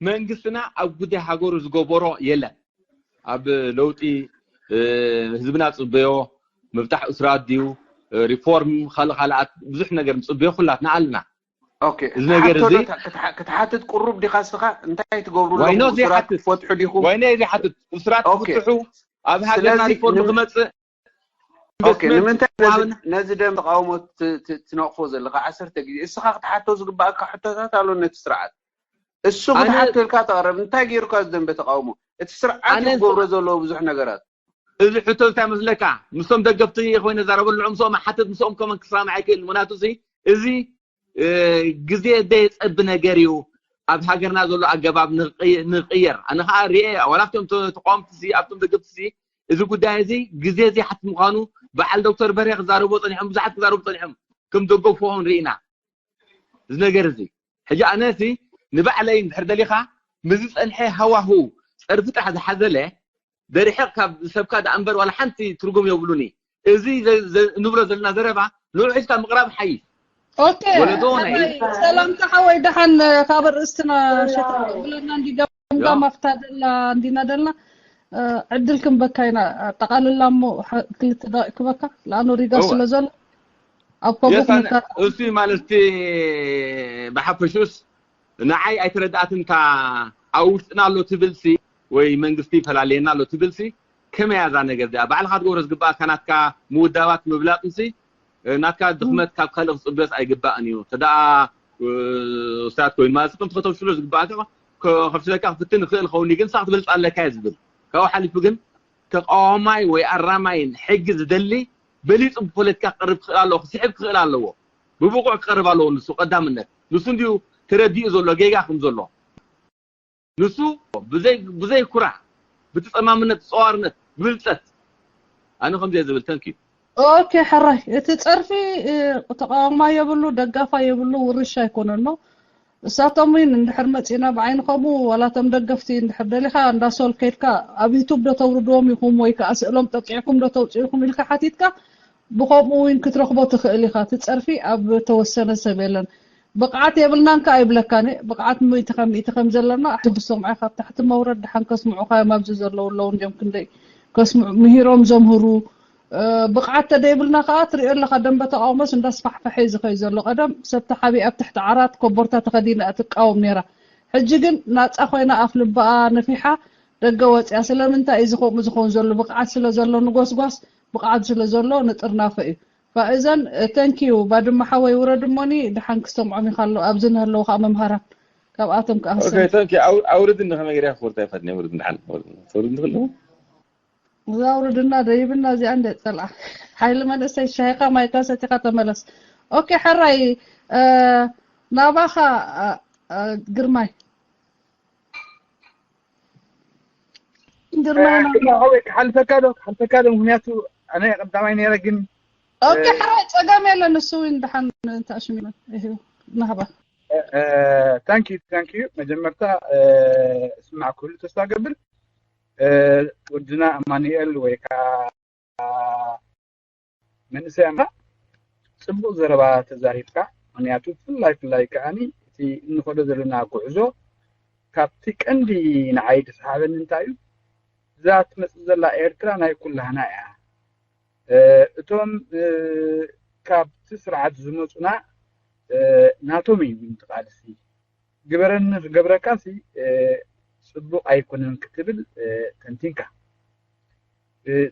መንግስትና ኣብ ጉዳይ ሃገሩ ዝገበሮ የለን። ኣብ ለውጢ ህዝብና ጽበዮ ምብጣሕ እስራት ድዩ ሪፎርም ካልእ ካልኣት ብዙሕ ነገር ምጽበዮ ኩላትና ኣለና። ኦኬ እዚ ነገር እዚ ክትሓትት ቅሩብ ዲኻ እስኻ? እንታይ ትገብሩ ኣለኹም? ስራት ትፈትሑ ዲኹም? ወይነ እዚ ሓትት እስራት ትፍትሑ ኣብ ሃገርና ሪፎርም ክመጽእ ኦኬ ንምንታይ ነዚ ደም ተቃውሞ ትነቕፎ ዘለኻ ዓሰርተ ግዜ? እስኻ ክትሓቶ ዝግባእካ ሕቶታት ኣሎ ነቲ ስርዓት። እሱ ክትሓቶ ኢልካ ተቐረብ። እንታይ ገይሩካ እዚ ደንበ ተቃውሞ? እቲ ስርዓት እዩ ክገብሮ ዘለዎ ብዙሕ ነገራት። እዚ ሕቶ እንታይ መስለካ? ምስቶም ደገፍቲ ኮይነ ዛረበሉ ንዕምሶም ሓትት ምስኦም ከመን ክሰማማዕ ኣይክእል። ምክንያቱ እዚ ግዜ ዘየጸቢ ነገር እዩ። ኣብ ሃገርና ዘሎ ኣገባብ ንቕየር። ኣነ ከዓ ሪኤ ዋላ ኣብቶም ተቃወምቲ ኣብቶም ደገፍቲ እዚ ጉዳይ እዚ ግዜ ዘይሓትት ምዃኑ በዓል ዶክተር በርሄ ክዛረብዎ ጸኒሖም፣ ብዙሓት ክዛረቡ ጸኒሖም ከም ደገፍዎም ርኢና። እዚ ነገር እዚ ሕጂ ኣነ እዚ ንባዕለይ እንድሕር ደሊኻ ምስ ዝጸንሐ ሃዋህው ጸርፊ ጥራሕ ዝሓዘለ ደርሕቕ ካብ ሰብካ ደኣ እምበር ዋላ ሓንቲ ትርጉም የብሉኒ። እዚ እንብሎ ዘለና ዘረባ ንዑ ሒዝካ ምቕራብ ሓይሽ። ኦኬ ወለዶ ናይ ሰላምታ ሓወይ ደሓን ካብ ርእስትና ሸታ ብለና እንዲ ገምጋም ኣፍታ ደላ እንዲና ደልና ዕድል ክንበካ ኢና። ኣጠቓልላ እሞ ክልተ ደቂቕ ክበካ ለኣኑ ሪጋ ስለ ዘሎ ኣብ ከምኡ የሳን እሱ ማለት ብሓፈሹስ ንዓይ ኣይተረዳኣትን እታ ኣብ ውሽጥና ኣሎ ትብልሲ ወይ መንግስቲ ይፈላለየና ኣሎ ትብልሲ ከመይ እያ እዛ ነገር እዚኣ ባዕልኻ ትገብሮ ዝግባኣካ ናትካ ምውዳባት ምብላጥንሲ ናትካ ድኽመት ካብ ካልእ ክፅበስ ኣይግባእን እዩ ተደኣ ውሳት ኮይኑ ማለት ከም ተተብሽሎ ዝግባኣካ ከፍሽለካ ክፍትን ይኽእል ኸውን ግን ሳክ ትበልፅ ኣለካ እየ ዝብል ካብኡ ሓሊፉ ግን ተቃዋማይ ወይ ኣራማይን ሕጊ ዝደሊ በሊፁ ብፖለቲካ ክቀርብ ክኽእል ኣለዎ ክስሕብ ክኽእል ኣለዎ ብብቑዕ ክቀርብ ኣለዎ ንሱ ቀዳምነት ንሱ እንዲዩ ተረዲኡ ዘሎ ጌጋ ከም ዘሎ ንሱ ብዘይ ኩራዕ ብተፀማምነት ብፀዋርነት ብብልፀት ኣነ ከምዚ ዝብል ተንክ ዩ ኦኬ ሕራይ እቲ ፀርፊ ተቃዋማ የብሉ ደጋፋ የብሉ ውርሻ ኣይኮነን እሞ እሳቶም እውን እንድሕር መፂና ብዓይኒ ከምኡ ዋላቶም ደገፍቲ እንድሕር ደሊካ እንዳ ሶል ከይድካ ኣብ ዩቱብ ዶ ተውርድዎም ኢኹም ወይ ከዓ ስእሎም ጠቂዕኩም ዶ ተውፅኢኹም ኢልካ ሓቲትካ ብከምኡ እውን ክትረክቦ ትክእል ኢካ እቲ ፀርፊ ኣብ ተወሰነ ሰብ የለን ብቅዓት የብልናን ከኣ ይብለካን እየ ብቅዓት ሚእቲ ካብ ሚእቲ ከም ዘለና ሕጂ ዝሰምዑ ካብ ታሕቲ መውረድ ደሓን ከስምዑካ እዮም ኣብዚ ዘለዉ ኣለዉ እንዲዮም ክንደይ ከስምዑ ምሂሮም ዘምህሩ ብቅዓት ተደይብልና ከኣ ትሪኦ ኣለካ ደንበ ተቃውሞስ እንዳስፋሕፈሐ እዩ ዝኸይ ዘሎ ቀደም ሰብ ተሓቢኣ ኣብ ትሕቲ ዓራት ኮቦርታ ተኸዲና እያ ትቃወም ነይራ ሕጂ ግን ናፃ ኮይና ኣፍ ልባኣ ነፊሓ ደገ ወፅያ ስለምንታይ እዩ ዝከምኡ ዝኸውን ዘሎ ብቅዓት ስለ ዘሎ ንጎስጓስ ብቅዓት ስለ ዘሎ ንጥርናፈ እዩ ፋእዘን ተንኪዩ ባድማ ሓወይ ውረድ እሞኒ ድሓን ክሰምዖም ኢካ ኣሎ ኣብዚ ንህለዉ ከዓ መምሃራን ካብኣቶም ከዓ Okay, thank you. ኣውርድኒ ከመይ ገይረ ክወርዳ ይፈትኒ ኣውርድኒ ድሓን ኣውርድኒ ትኽእል ዶ? እዛ ውርድና ደይብና እዚኣ እንደ ፀልኣ ሓይሊ መንእሰይ ሻሂካ ማይካ ሰቲካ ተመለስ ኦኬ ሕራይ ናባኻ ግርማይ ክሓልፈካ ዶ ክሓልፈካ ዶ ምክንያቱ ኣነ ቀዳማይ ነረ ግን ኦኬ ሕራይ ፀገም የለን እሱ እውን ድሓን ተኣሽሚሉ ናህባ ታንኪ ታንኪ መጀመርታ ስማዕ ክህሉ ተስፋ ገብር ወድና ኣማኑኤል ወይ ከዓ መንእሰይ ኣምራ ፅቡቅ ዘረባ ተዛሪብካ ምክንያቱ ፍላይ ፍላይ ከዓኒ እቲ እንኸዶ ዘለና ጉዕዞ ካብቲ ቀንዲ ንዓይ ዝሰሓበኒ እንታይ እዩ እዛ ትመፅእ ዘላ ኤርትራ ናይ ኩላህና እያ እቶም ካብቲ ስርዓት ዝመፁና ናቶም እዩ ምንትቃልሲ ግበረኒ ክገብረካ ሲ ፅቡቅ ኣይኮነን ክትብል ተንቲንካ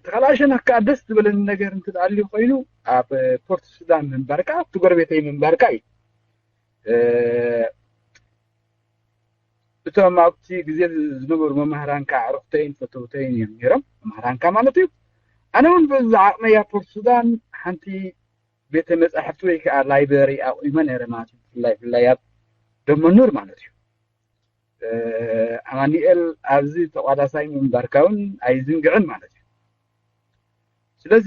ተኸላሸና ከዓ ደስ ዝበለኒ ነገር እንትትኣልዩ ኮይኑ ኣብ ፖርት ሱዳን ምንባርካ ኣብቲ ጎረቤተይ ምንባርካ እዩ እቶም ኣብቲ ግዜ ዝነበሩ መማህራንካ ኣዕሩኽተይን ፈተውተይን እዮም ነይሮም መማህራንካ ማለት እዩ ኣነ እውን በዚ ዓቕመይ ኣብ ፖርት ሱዳን ሓንቲ ቤተ መጻሕፍቲ ወይ ከዓ ላይብረሪ ኣቑመ ነይረ ማለት እዩ ብፍላይ ብፍላይ ኣብ ደመኑር ማለት እዩ ኣማኒኤል ኣብዚ ተቋዳሳይ ምንባርካ እውን ኣይዝንግዕን ማለት እዩ ስለዚ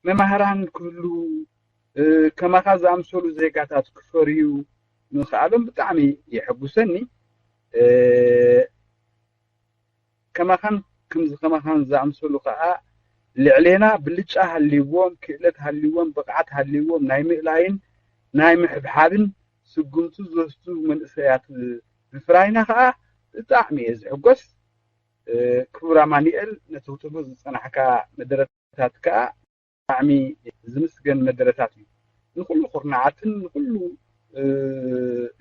መማህራን ክህሉ፣ ከማኻ ዝኣምሰሉ ዜጋታት ክፈርዩ ምኽኣሎም ብጣዕሚ የሐጉሰኒ። ከማኻን ከምዚ ከማኻን ዝኣምሰሉ ከዓ ልዕሌና ብልጫ ሃልይዎም፣ ክእለት ሃልይዎም፣ ብቕዓት ሃልይዎም ናይ ምእላይን ናይ ምሕብሓብን ስጉምቲ ዝወስዱ መንእሰያት ምፍራይና ከዓ ብጣዕሚ እየ ዝሕጎስ። ክቡር ኣማኒኤል፣ ነተውተቦ ዝፀናሕካ መደረታት ከዓ ብጣዕሚ ዝምስገን መደረታት እዩ። ንኹሉ ኩርናዓትን ንኹሉ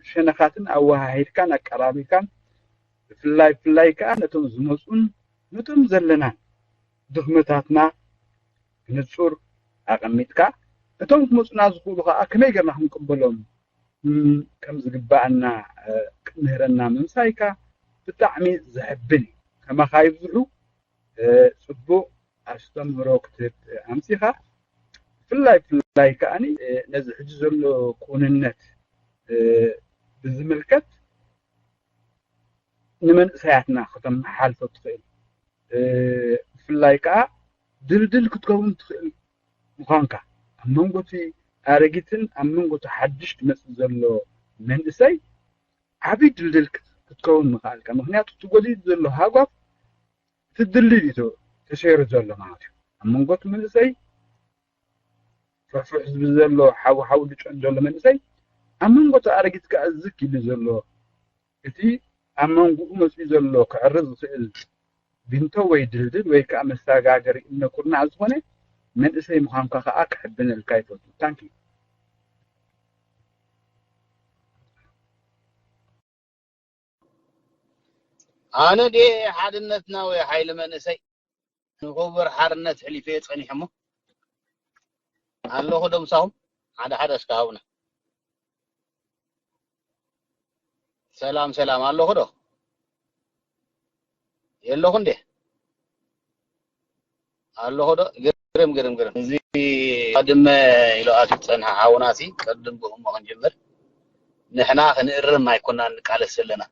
ሸነኻትን ኣወሃሂድካን ኣቀራሪብካን፣ ብፍላይ ብፍላይ ከዓ ነቶም ዝመፁን ነቶም ዘለናን ድኽመታትና ብንፁር ኣቐሚጥካ፣ እቶም ክመፁና ዝኽእሉ ከዓ ከመይ ገርና ክንቅበሎም ከም ዝግባኣና ክትምህረና ምምሳይካ ብጣዕሚ ዘሕብን እዩ። ከማኻ ይብዝሑ። ፅቡቕ ኣስተምህሮ ክትህብ ኣምፂኻ። ብፍላይ ብፍላይ ከዓኒ ነዚ ሕጂ ዘሎ ክውንነት ብዝምልከት ንመንእሰያትና ከተመሓላልፎ ትኽእል፣ ብፍላይ ከዓ ድልድል ክትከውን ትኽእል ምዃንካ፣ ኣብ መንጎ እቲ ኣረጊትን ኣብ መንጎ እቲ ሓድሽ ዝመፅእ ዘሎ መንእሰይ ዓብዪ ድልድል ክትከውን ምኽኣልካ። ምኽንያቱ እቲ ጎዲሉ ዘሎ ሃጓፍ እቲ ድልድል እዩ ተሰይሩ ዘሎ ማለት እዩ። ኣብ መንጎ እቲ መንእሰይ ፍሕፍሕ ዝብል ዘሎ ሓዊ ሓዊ ዝጨን ዘሎ መንእሰይ ኣብ መንጎ እቲ ኣረጊት ከዓ ዝክ ኢሉ ዘሎ እቲ ኣብ መንጎኡ መፅኡ ዘሎ ክዕርፍ ዝኽእል ቢንቶ ወይ ድልድል ወይ ከዓ መሰጋገሪ እምነ ኩርናዕ ዝኾነ መንእሰይ ምዃንካ ከዓ ክሕብነልካ ይፈቱ። ታንኪ። ኣነ ድየ ሓድነትና ወይ ሓይሊ መንእሰይ ንኽቡር ሓርነት ሕሊፈ ጸኒሐሞ ኣለኹ ዶ ምሳኹም? ሓደ ሓደ እስከ ሃቡና። ሰላም ሰላም፣ ኣለኹ ዶ? የለኹ እንዴ? ኣለኹ ዶ? ግርም ግርም ግርም። እዚ ቀድመ ኢሉ ኣትዩ ዝጸንሐ ሓውናሲ፣ ቅድም ብእሞ ክንጅምር። ንሕና ክንእርም ኣይኮናን ንቃለስ ዘለና።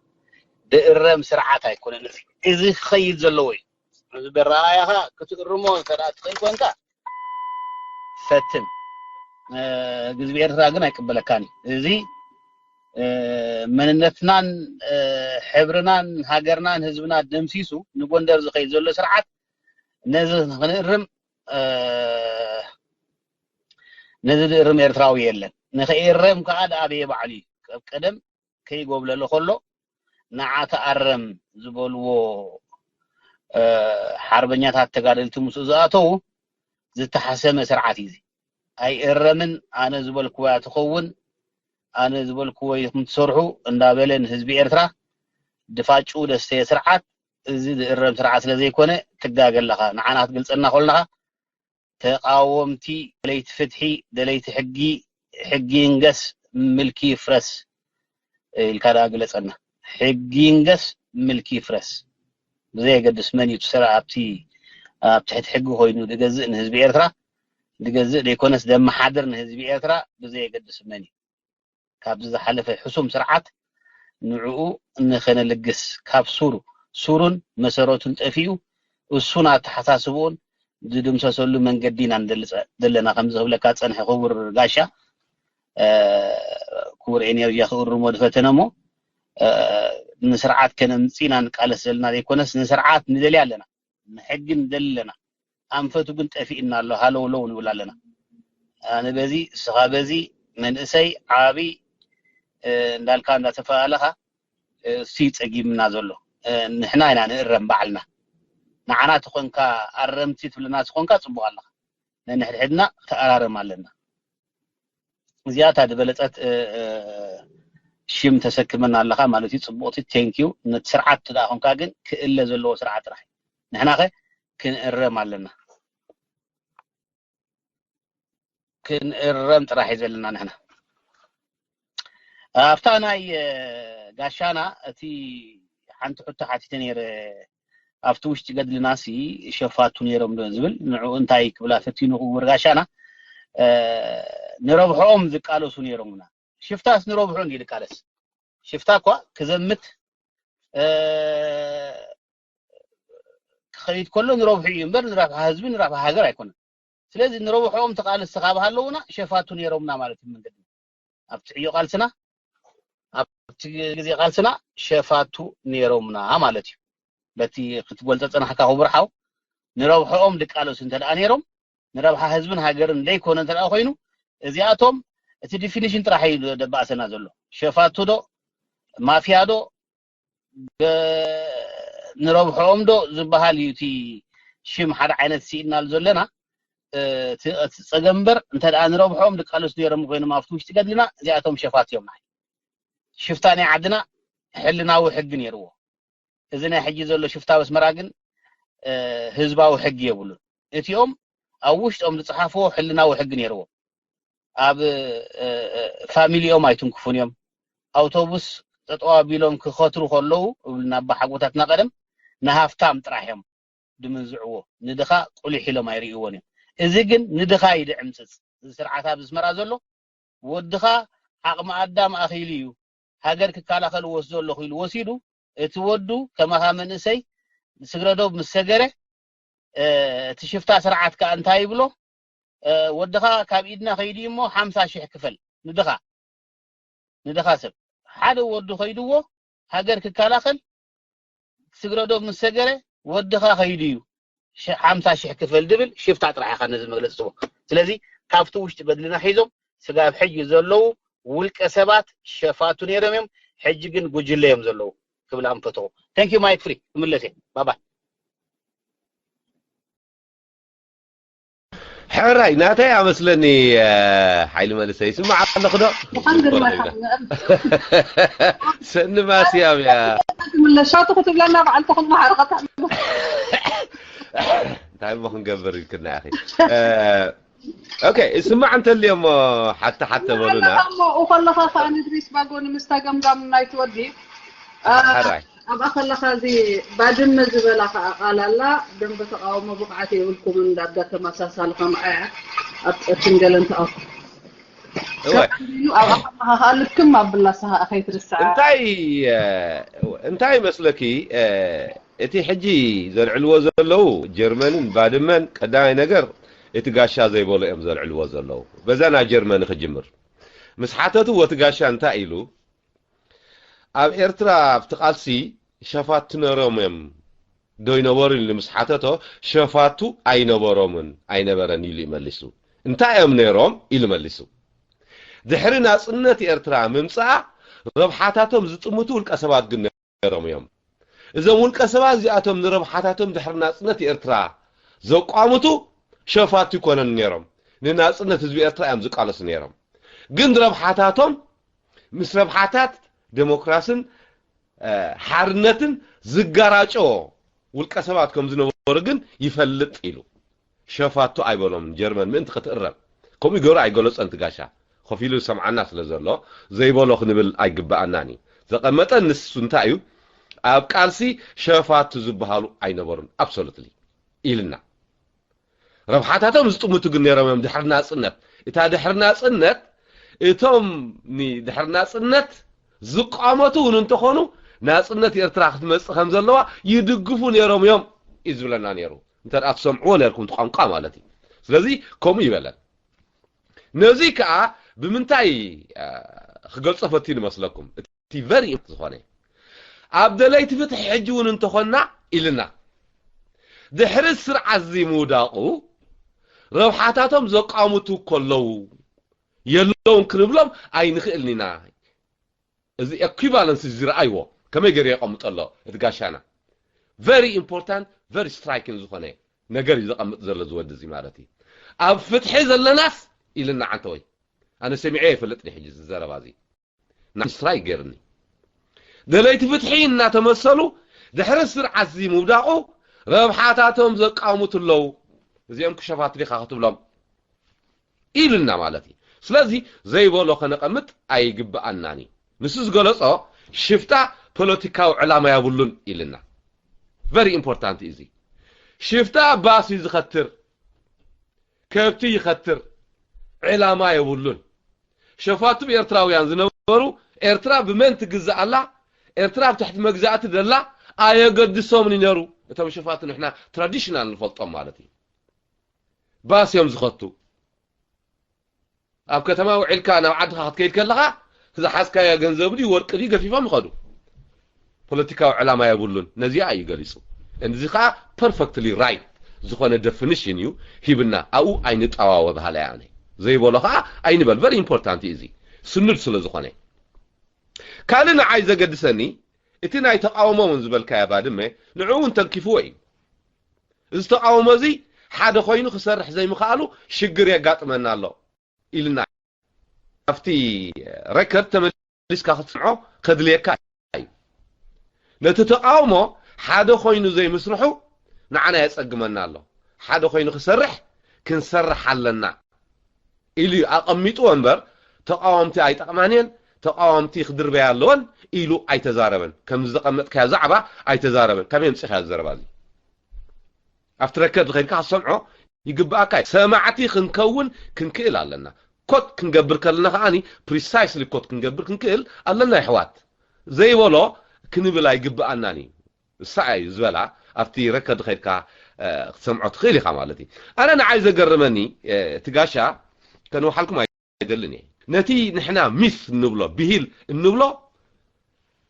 ድእረም ስርዓት ኣይኮነን እዚ። እዚ ክኸይድ ዘለዎ እዩ። እዚ በራኣያኻ ክትእርሞ እንተ ደኣ ትኽእል ኮንካ ፈትን። ግዝቢ ኤርትራ ግን ኣይቅበለካን እዩ። እዚ መንነትናን ሕብርናን ሃገርናን ህዝብና ደምሲሱ ንጎንደር ዝኸይድ ዘሎ ስርዓት ነዚ ክንእርም ነዚ ዝእርም ኤርትራዊ የለን። ንኽእረም ከኣ ደኣ በየ ባዕሉ እዩ። ቀደም ከይጎብለለ ከሎ ንዓ ተኣረም ዝበልዎ ሓርበኛታት ተጋደልቲ ምስኡ ዝኣተዉ ዝተሓሰመ ስርዓት እዩ። ኣይእረምን፣ ኣነ ዝበልክዎ እያ ትኸውን፣ ኣነ ዝበልክዎ ኢኹም ትሰርሑ እንዳበለ ንህዝቢ ኤርትራ ድፋጭኡ ደስተየ ስርዓት እዚ ዝእረም ስርዓት ስለ ዘይኮነ ትጋገ ኣለኻ። ንዓና ክትገልጸልና ከለኻ ተቓወምቲ፣ ደለይቲ ፍትሒ፣ ደለይቲ ሕጊ፣ ሕጊ ይንገስ፣ ምልኪ ይፍረስ ኢልካ ደኣ ግለጸልና። ሕጊ ይንገስ፣ ምልኪ ይፍረስ። ብዘየገድስ መን እዩ እቲ ሰብኣይ ኣብቲ ኣብ ትሕቲ ሕጊ ኮይኑ ዝገዝእ ንህዝቢ ኤርትራ ዝገዝእ ዘይኮነስ ዘመሓድር ንህዝቢ ኤርትራ ብዘየገድስ መን እዩ። ካብዚ ዝሓለፈ ሕሱም ስርዓት ንዕኡ ንኸነልግስ ካብ ሱሩ ሱሩን መሰረቱን ጠፊኡ እሱን ኣተሓሳስብኡን ዝድምሰሰሉ መንገዲ ኢና ንደሊ ዘለና ከምዚ ክብለካ ዝጸንሐ ክቡር ጋሻ ክቡር ኤነርጂ ክእርሞ ዝፈተነ እሞ ንስርዓት ከነምጽእ ኢና ንቃለስ ዘለና ዘይኮነስ ንስርዓት ንደልያ ኣለና። ንሕጊ ንደሊ ኣለና። ኣንፈቱ ግን ጠፊእና ኣሎ፣ ሃለው ለው ንብል ኣለና። ኣነ በዚ እስኻ በዚ መንእሰይ ዓቢ እንዳልካ እንዳተፈላለኻ እሱ ይጸጊምና ዘሎ። ንሕና ኢና ንእረም ባዕልና። ንዓና ተኾንካ ኣረምቲ ትብለና ተኾንካ ጽቡቕ ኣለኻ። ነንሕድሕድና ተኣራርም ኣለና። እዚኣ እታ ዝበለጸት ሽም ተሰክመና ኣለኻ ማለት እዩ። ጽቡቕቲ ቴንኪዩ። ነቲ ስርዓት ትዳ ኾንካ ግን ክእለ ዘለዎ ስርዓት ጥራሕ እዩ። ንሕናኸ ክንእረም ኣለና። ክንእረም ጥራሕ እዩ ዘለና ንሕና። ኣብታ ናይ ጋሻና እቲ ሓንቲ ሕቶ ሓቲተ ነይረ ኣብቲ ውሽጢ ገድልና ሲ ሸፋቱ ነይሮም ዶ ዝብል ንዕኡ እንታይ ክብላ ፈቲኑ ክቡር ጋሻና ንረብሕኦም ዝቃለሱ ነይሮምና። ሽፍታስ ንረብሑ እንዲ ዝቃለስ ሽፍታ እኳ ክዘምት ክኸይድ ከሎ ንረብሑ እዩ እምበር ንረብሓ ህዝቢ ንረብሓ ሃገር ኣይኮነን። ስለዚ ንረብሖኦም ተቓለስቲ ካብ ሃለውና ሸፋቱ ነይሮምና ማለት እዩ። መንገዲ ኣብቲ ዕዮ ቃልስና ኣብቲ ግዜ ቃልስና ሸፋቱ ነይሮምና ማለት እዩ። በቲ ክትጎልፀ ፀናሕካ ክቡር ሓው ንረብሖኦም ድቃለሱ እንተ ደኣ ነይሮም ንረብሓ ህዝብን ሃገርን ዘይኮነ እንተ ደኣ ኮይኑ እዚኣቶም እቲ ዲፊኒሽን ጥራሕ እዩ ደባእሰና ዘሎ። ሸፋቱ ዶ ማፍያ ዶ ንረብሖኦም ዶ ዝበሃል እዩ እቲ ሽም ሓደ ዓይነት ስኢንናሉ ዘለና። እቲ ጸገም እምበር እንተ ደኣ ንረብሖኦም ድቃለሱ ነይሮም ኮይኖም ኣብቲ ውሽጢ ገድልና እዚኣቶም ሸፋት እዮም። ናይ ሽፍታ ናይ ዓድና ሕልናዊ ሕጊ ነይርዎ። እዚ ናይ ሕጂ ዘሎ ሽፍታ ኣብ ኣስመራ ግን ህዝባዊ ሕጊ የብሉን። እቲኦም ኣብ ውሽጦም ዝጸሓፍዎ ሕልናዊ ሕጊ ነይርዎም። ኣብ ፋሚሊኦም ኣይትንክፉን እዮም። ኣውቶቡስ ጠጠው ኣቢሎም ክኸትሩ ከለዉ እብልና ኣባ ሓጎታትና ቀደም ንሃፍታም ጥራሕ እዮም ድምንዝዕዎ። ንድኻ ቁሊሕ ኢሎም ኣይርእይዎን እዮም። እዚ ግን ንድኻ እዩ ድዕምጽጽ። እዚ ስርዓት ኣብ ኣስመራ ዘሎ ወድኻ ዓቕሚ ኣዳም ኣኺሉ እዩ ሃገር ክከላኸል ወስዶ ኣለኹ ኢሉ ወሲዱ እቲ ወዱ ከማኻ መንእሰይ ስግረዶብ ምስ ሰገረ እቲ ሽፍታ ስርዓት ከኣ እንታይ ይብሎ ወድኻ ካብ ኢድና ከይዱ እሞ ሓምሳ ሽሕ ክፈል ንድኻ ንድኻ ሰብ ሓደ ወዱ ከይድዎ ሃገር ክከላኸል ስግረዶብ ምስ ሰገረ ወድኻ ከይዱ እዩ ሓምሳ ሽሕ ክፈል ድብል ሽፍታ ጥራሕ ኢኻ ነዚ መግለፂ ትቦ። ስለዚ ካብቲ ውሽጢ ገድልና ሒዞም ስጋብ ሕጂ ዘለዉ ውልቀ ሰባት ሸፋቱ ነይሮም እዮም። ሕጂ ግን ጉጅለ እዮም ዘለዉ ክብል ኣንፈተኹ። Thank you Mike Free ክምለስ እየ ባባይ። ሕራይ ናተይ ኣመስለኒ ሓይሊ መንእሰይ ይስማዕ ኣለኹ ዶ? ሰኒ ማስያም እያ። ትምለሻቱ ክትብለና በዓልቲ ክንመሃርኸታ እንታይ እሞ ክንገብር ኢልክና ኢኺ። ኦኬ ይስማዕ እንተልዮ እሞ ሓተ ሓተ በሉና። እሞ ከለኻ ከዓ ንድሪስ ባጎ ንምስታ ገምጋም ናይቲ ወዲ ሕራይ ኣብኣ ከለኻ እዚ ባድመ ዝበላ ከዓ ቃል ኣላ ደንበ ተቃውሞ ብቕዓት የብልኩምን ዳርጋ ተመሳሳሊ ከምኣ እያ ኣብ ፀትን ገለን ተኣኩ እወ ኣብኣ ከለኻ ከዓ ልክም ኣብላ ሰሃ ከይትርስዓ እንታይ እንታይ መስለኪ እቲ ሕጂ ዘልዕልዎ ዘለዉ ጀርመንን ባድመን ቀዳማይ ነገር እቲ ጋሻ ዘይበሎ እዮም ዘልዕልዎ ዘለዉ በዛ ናይ ጀርመን ክጅምር ምስ ሓተትዎ እቲ ጋሻ እንታይ ኢሉ ኣብ ኤርትራ ኣብቲ ቃልሲ ሸፋቱ ነሮም እዮም ዶ ይነበሩ ኢሉ ምስ ሓተቶ ሸፋቱ ኣይነበሮምን ኣይነበረን ኢሉ ይመሊሱ እንታይ እዮም ነሮም ኢሉ መሊሱ ድሕሪ ናጽነት ኤርትራ ምምጻኣ ረብሓታቶም ዝጥምቱ ውልቀ ሰባት ግን ነሮም እዮም እዞም ውልቀ ሰባት እዚኣቶም ንረብሓታቶም ድሕሪ ናጽነት ኤርትራ ዘቋምቱ ሸፋቱ ይኮነን ነሮም ንናጽነት ህዝቢ ኤርትራ እዮም ዝቃለሱ ነሮም ግን ረብሓታቶም ምስ ረብሓታት ዴሞክራስን ሓርነትን ዝጋራጨዎ ውልቀ ሰባት ከም ዝነበሩ ግን ይፈልጥ ኢሉ ሸፋቱ ኣይበሎምን ጀርመን ምእንቲ ክትእረም ከምኡ ገሩ ኣይገለጸን ትጋሻ ኮፍ ኢሉ ዝሰምዓና ስለ ዘሎ ዘይበሎ ክንብል ኣይግበኣናን እዩ ዘቐመጠ ንሱ እንታይ እዩ ኣብ ቃልሲ ሸፋቱ ዝበሃሉ ኣይነበሩን absolutely ኢልና ረብሓታቶም ዝጥምቱ ግን ነይሮም እዮም ድሕሪ ናፅነት እታ ድሕሪ ናፅነት እቶም ድሕሪ ናፅነት ዝቋመቱ እውን እንተኾኑ ናፅነት ኤርትራ ክትመፅእ ከም ዘለዋ ይድግፉ ነይሮም እዮም እዩ ዝብለና ነይሩ እንተ ትሰምዕዎ ነርኩም ቋንቋ ማለት እዩ ስለዚ ከምኡ ይበለን ነዚ ከዓ ብምንታይ ክገልፆ ፈትዩ ንመስለኩም እቲ ቨሪ ዝኾነ ኣብ ደለይቲ ፍትሒ ሕጂ እውን እንተኾና ኢልና ድሕሪ ስርዓት እዚ ምውዳቑ ረብሓታቶም ዘቃምቱ ከለዉ የለውን ክንብሎም ኣይንኽእልን ኢና እዚ equivalence ዝረኣይዎ ከመይ ገይሩ የቐምጦ ኣሎ እቲ ጋሻና very important very striking ዝኾነ ነገር እዩ ዘቐምጥ ዘሎ ዝወዲ እዚ ማለት እዩ ኣብ ፍትሒ ዘለናስ ኢልና ዓንተወይ ኣነ ሰሚዐ ይፈልጥ ሕጂ እዚ ዘረባ እዚ ናይ ስራይ ገርኒ ደለይቲ ፍትሒ እናተመሰሉ ድሕሪ ስርዓት እዚ ምውዳቑ ረብሓታቶም ዘቃውሙት ኣለዉ እዚኦም ክሸፋት ዲኻ ክትብሎም ኢሉና ማለት እዩ ስለዚ ዘይበሎ ከነቐምጥ ኣይግብኣናን እዩ ንሱ ዝገለጾ ሽፍታ ፖለቲካዊ ዕላማ የብሉን ኢልና very important እዚ ሽፍታ ባስ እዩ ዝኸትር ከብቲ ይኸትር ዕላማ የብሉን ሸፋቱ ኤርትራውያን ዝነበሩ ኤርትራ ብመን ትግዛእ ኣላ ኤርትራ ኣብ ትሕቲ መግዛእቲ ደላ ኣየገድሶምን ይነሩ እቶም ሸፋቱ ንሕና ትራዲሽናል ንፈልጦም ማለት እዩ ባስ እዮም ዝኸቱ። ኣብ ከተማ ውዒልካ ናብ ዓድኻ ክትከይድ ከለኻ ዝሓዝካዮ ገንዘብ ድዩ ወርቂ ድዩ ገፊፎም ይኸዱ። ፖለቲካዊ ዕላማ የብሉን። ነዚኣ እዩ ገሊጹ። እዚ ኸዓ perfectly right ዝኾነ definition እዩ ሂብና። ኣብኡ ኣይንጠዋወ በሃላይ ኣነ። ዘይበሎ ኸዓ ኣይንበል። Very important እዩ እዚ። ስኑድ ስለ ዝኾነ። ካልእ ንዓይ ዘገድሰኒ እቲ ናይ ተቃውሞ እውን ዝበልካዮ ባድመ ንዕኡ እውን ተንኪፍዎ እዩ። እዚ ተቃውሞ እዚ ሓደ ኮይኑ ክሰርሕ ዘይምኽኣሉ ሽግር የጋጥመና ኣሎ ኢልና ኣብቲ ሬከርድ ተመሊስካ ክትስምዖ ከድልየካ እዩ። ነቲ ተቃውሞ ሓደ ኮይኑ ዘይምስርሑ ንዓና የጸግመና ኣሎ። ሓደ ኮይኑ ክሰርሕ ክንሰርሕ ኣለና ኢሉ እዩ ኣቐሚጥዎ እምበር ተቃወምቲ ኣይጠቕማን እየን፣ ተቃወምቲ ክድርበያ ኣለወን ኢሉ ኣይተዛረበን። ከም ዘቐመጥካዮ ዛዕባ ኣይተዛረበን። ካበይ ኣምጺእካዮ ዘረባ እዚ? ኣብቲ ሬከርድ ከይድካ ክትሰምዖ ይግብኣካ እዩ። ሰማዕቲ ክንከውን ክንክእል ኣለና። ኮት ክንገብር ከለና ከዓኒ precisely ኮት ክንገብር ክንክእል ኣለና። ይሕዋት ዘይበሎ ክንብል ኣይግብኣናን እዩ። እሳ እዩ ዝበላ ኣብቲ ሬከርድ ከይድካ ክትሰምዖ ትኽእል ኢኻ ማለት እዩ። ኣነ ንዓይ ዘገርመኒ እቲ ጋሻ ከንውሓልኩም ኣይደልን እየ። ነቲ ንሕና ሚት እንብሎ ብሂል እንብሎ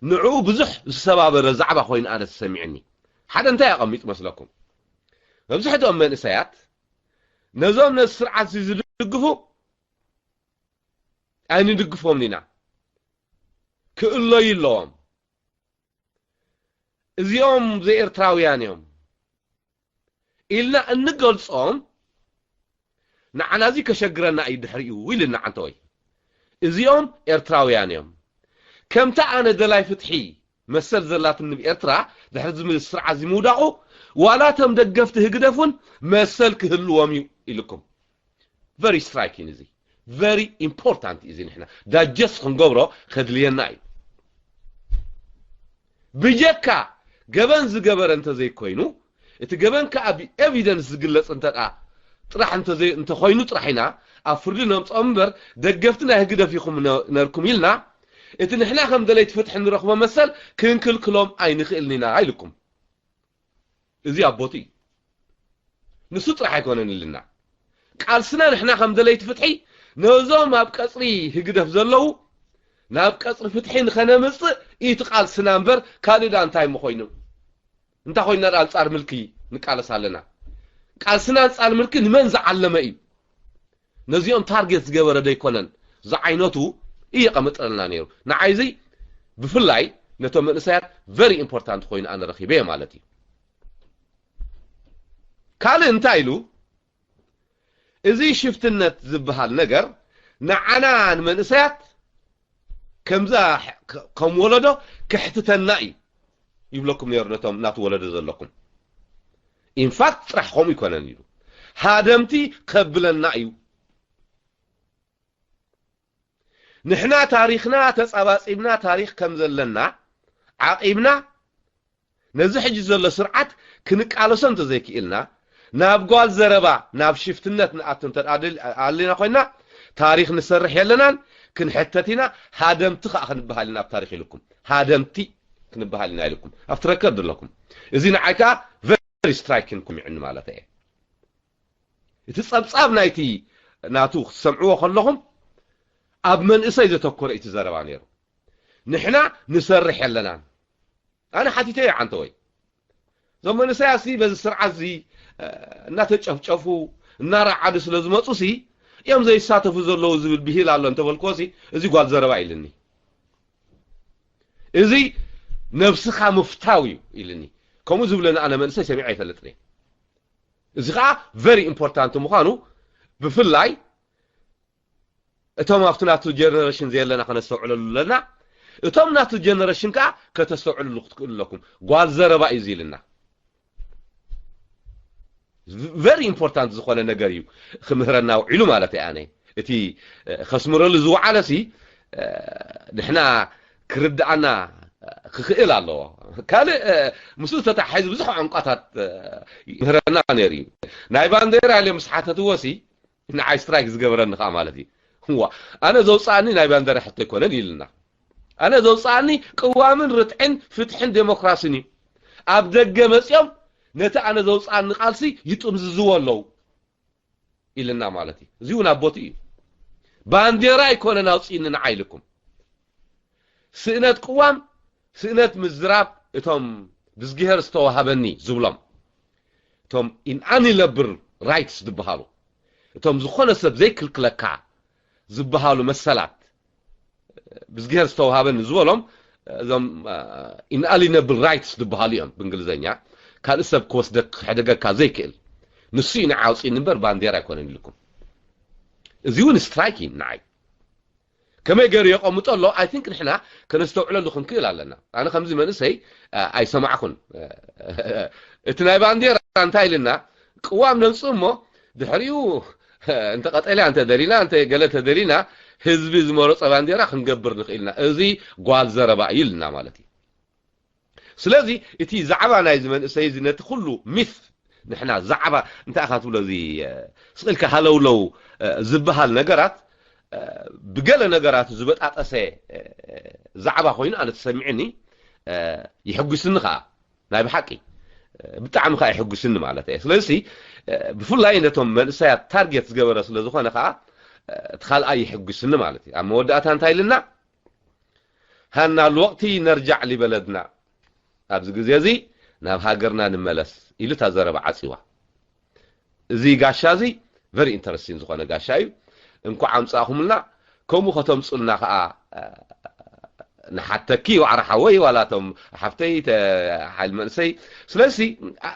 ንዕኡ ብዙሕ ዝሰባበረ ዛዕባ ኮይኑ ኣነ ተሰሚዕኒ። ሓደ እንታይ ኣቐሚጡ መስለኩም? መብዝሕትኦም መንእሰያት ነዞም ነዚ ስርዓት እዚ ዝድግፉ ኣይንድግፎምን ኢና፣ ክእለዩ ኣለዎም፣ እዚኦም ዘይኤርትራውያን እዮም ኢልና እንገልጾም ንዓና እዚ ከሸግረና እዩ ድሕሪኡ ኢልና ዓንተወይ። እዚኦም ኤርትራውያን እዮም። ከምታ ኣነ ደላይ ፍትሒ መሰል ዘላትኒ ብኤርትራ ድሕሪ እዚ ስርዓት እዚ ምውዳቑ ዋላ እቶም ደገፍቲ ህግደፍ እውን መሰል ክህልዎም እዩ ኢልኩም። Very striking እዚ very important እዚ ንሕና ዳጀስት ክንገብሮ ከድልየና እዩ። ብጀካ ገበን ዝገበረ እንተዘይኮይኑ እቲ ገበን ከዓ ብኤቪደንስ ዝግለፅ እንተ ጥራሕ እንተኮይኑ ጥራሕ ኢና ኣብ ፍርዲ ነምፅኦም እምበር ደገፍቲ ናይ ህግደፍ ኢኹም ነርኩም ኢልና እቲ ንሕና ከም ደለይቲ ፍትሒ ንረኽቦ መሰል ክንክልክሎም ኣይንኽእልን ኢና ኢልኩም። እዚ ኣቦቲ እዩ። ንሱ ጥራሕ ኣይኮነን ኢልና ቃልስና ንሕና ከም ደለይቲ ፍትሒ ነዞም ኣብ ቀፅሪ ህግደፍ ዘለዉ ናብ ቀፅሪ ፍትሒ ንኸነምፅእ እቲ ቃልስና እምበር ካልእ ዳ እንታይ ምኾይኑ? እንታይ ኮይና ዳ ኣንፃር ምልኪ ንቃለስ ኣለና? ቃልስና ኣንፃር ምልኪ ንመን ዝዓለመ እዩ? ነዚኦም ታርጌት ዝገበረ ደይኮነን ዝዓይነቱ እየቐምጠልና ነይሩ። ንዓይዚ ብፍላይ ነቶም መንእሰያት very important ኮይኑ ኣነ ረኺበ ማለት እዩ። ካልእ እንታይ ኢሉ እዚ ሽፍትነት ዝበሃል ነገር ንዓና ንመንእሰያት ከምዛ ከም ወለዶ ከሕትተና እዩ ይብለኩም ነይሩ ነቶም ናቱ ወለዶ ዘለኩም። ኢንፋክት ጥራሕ ከምኡ ይኮነን ኢሉ ሃደምቲ ከብለና እዩ። ንሕና ታሪኽና ተጻባጺብና ታሪኽ ከም ዘለና ዓቂብና ነዚ ሕጂ ዘሎ ስርዓት ክንቃለሶ እንተዘይክኢልና ናብ ጓል ዘረባ ናብ ሽፍትነት ንኣቱ እንተ ኣሊና ኮይና ታሪኽ ንሰርሕ የለናን ክንሕተት ኢና። ሃደምቲ ከዓ ክንበሃል ኢና ኣብ ታሪኽ ኢልኩም ሃደምቲ ክንበሃል ኢና ኢልኩም ኣብቲ ረከርድ ኣለኩም። እዚ ንዓይ ከዓ ቨሪ ስትራይኪን ኩሚዕኒ ማለት እየ። እቲ ጸብጻብ ናይቲ ናቱ ክትሰምዕዎ ከለኹም ኣብ መንእሰይ ዘተኮረ እቲ ዘረባ ነይሩ። ንሕና ንሰርሕ የለናን። ኣነ ሓቲተ እየ ዓንተወይ እዞም መንእሰያት ሲ በዚ ስርዓት እዚ እናተጨፍጨፉ እናረዓዱ ስለ ዝመፁ ሲ እዮም ዘይሳተፉ ዘለዉ ዝብል ብሂል ኣሎ እንተበልክዎ ሲ እዚ ጓል ዘረባ ኢልኒ። እዚ ነብስኻ ምፍታው እዩ ኢልኒ። ከምኡ ዝብለኒ ኣነ መንእሰይ ሰሚዐ ኣይፈልጥን እየ። እዚ ከዓ ቨሪ ኢምፖርታንት ምዃኑ ብፍላይ እቶም ኣብቲ ናቱ ጀነሬሽን ዘየለና ከነስተውዕለሉ ኣለና። እቶም ናቱ ጀነሬሽን ከዓ ከተስተውዕልሉ ክትክእሉ ኣለኩም። ጓል ዘረባ እዩ ዝኢልና። ቨሪ ኢምፖርታንት ዝኾነ ነገር እዩ ክምህረና ውዒሉ ማለት እየ ኣነ። እቲ ከስምረሉ ዝወዓለ ሲ ንሕና ክርድኣና ክኽእል ኣለዎ። ካልእ ምስኡ ዝተተሓሒዙ ብዙሕ ቋንቋታት ምህረና ነይሩ እዩ። ናይ ባንዴራ ኢለ ምስ ሓተትዎ ሲ ንዓይ ስትራይክ ዝገበረኒ ከዓ ማለት እዩ። ዋ ኣነ ዘውፅኣኒ ናይ ባንዴራ ሕቶ ኣይኮነን ኢልና። ኣነ ዘውፅኣኒ ቅዋምን ርትዕን ፍትሕን ዴሞክራሲን እዩ። ኣብ ደገ መፂኦም ነቲ ኣነ ዘውፅኣኒ ቃልሲ ይጥምዝዝዎ ኣለዉ። ኢልና ማለት እዩ። እዚ እውን ኣብ ቦትኡ እዩ። ባንዴራ ኣይኮነን ኣውፅእኒ ንዓ ኢልኩም። ስእነት ቅዋም፣ ስእነት ምዝራብ እቶም ብዝግሄር ዝተዋሃበኒ ዝብሎም፣ እቶም inalienable rights ዝበሃሉ፣ እቶም ዝኾነ ሰብ ዘይክልክለካ ዝበሃሉ መሰላት፣ ብዝግሄር ዝተዋሃበኒ ዝበሎም፣ እዞም inalienable rights ዝበሃሉ እዮም ብእንግሊዝኛ። ካልእ ሰብ ክወስደክ ክሕደገካ ዘይክእል፣ ንሱ እዩ ንዓ ኣውፅእኒ እምበር ባንዴራ ኣይኮነን ኢልኩም። እዚ እውን ስትራይክ እዩ ንዓይ። ከመይ ገይሩ የቐምጦ ኣሎ? I think ንሕና ከነስተውዕለሉ ክንክእል ኣለና። ኣነ ከምዚ መንእሰይ ኣይሰማዕኩን። እቲ ናይ ባንዴራ እንታይ ኢልና ቅዋም ነምፅእ እሞ ድሕሪኡ እንተ ቀጠልያ እንተ ደሊና እንተ ገለ ተደሊና ህዝቢ ዝመረፆ ባንዴራ ክንገብር ንኽእልና፣ እዚ ጓል ዘረባ እዩ ኢልና ማለት እዩ። ስለዚ እቲ ዛዕባ ናይዚ መንእሰይ እዚ ነቲ ኩሉ ሚት ንሕና ዛዕባ እንታይ ኢኻ ትብሎ፣ እዚ ስቕ ኢልካ ሃለውለው ዝበሃል ነገራት፣ ብገለ ነገራት ዝበጣጠሰ ዛዕባ ኮይኑ ኣነ ተሰሚዕኒ፣ ይሕጉስኒ ከዓ። ናይ ብሓቂ ብጣዕሚ ከዓ ይሕጉስኒ ማለት እየ። ስለዚ ብፍላይ ነቶም መንእሰያት ታርጌት ዝገበረ ስለ ዝኾነ ከዓ እቲ ካልኣይ ይሕጉስኒ ማለት እዩ። ኣብ መወዳእታ እንታይ ኢልና? ሃና ልወቕቲ ነርጃዕ ሊበለድና፣ ኣብዚ ግዜ እዚ ናብ ሃገርና ንመለስ ኢሉ እታ ዘረባ ዓፂዋ። እዚ ጋሻ እዚ very interesting ዝኾነ ጋሻ እዩ። እንኳዕ ኣምፃእኹምልና። ከምኡ ከተምፁልና ከዓ ንሓተኪ ዋዕራ ሓወይ ዋላ እቶም ሓፍተይ ሓይል መንእሰይ። ስለዚ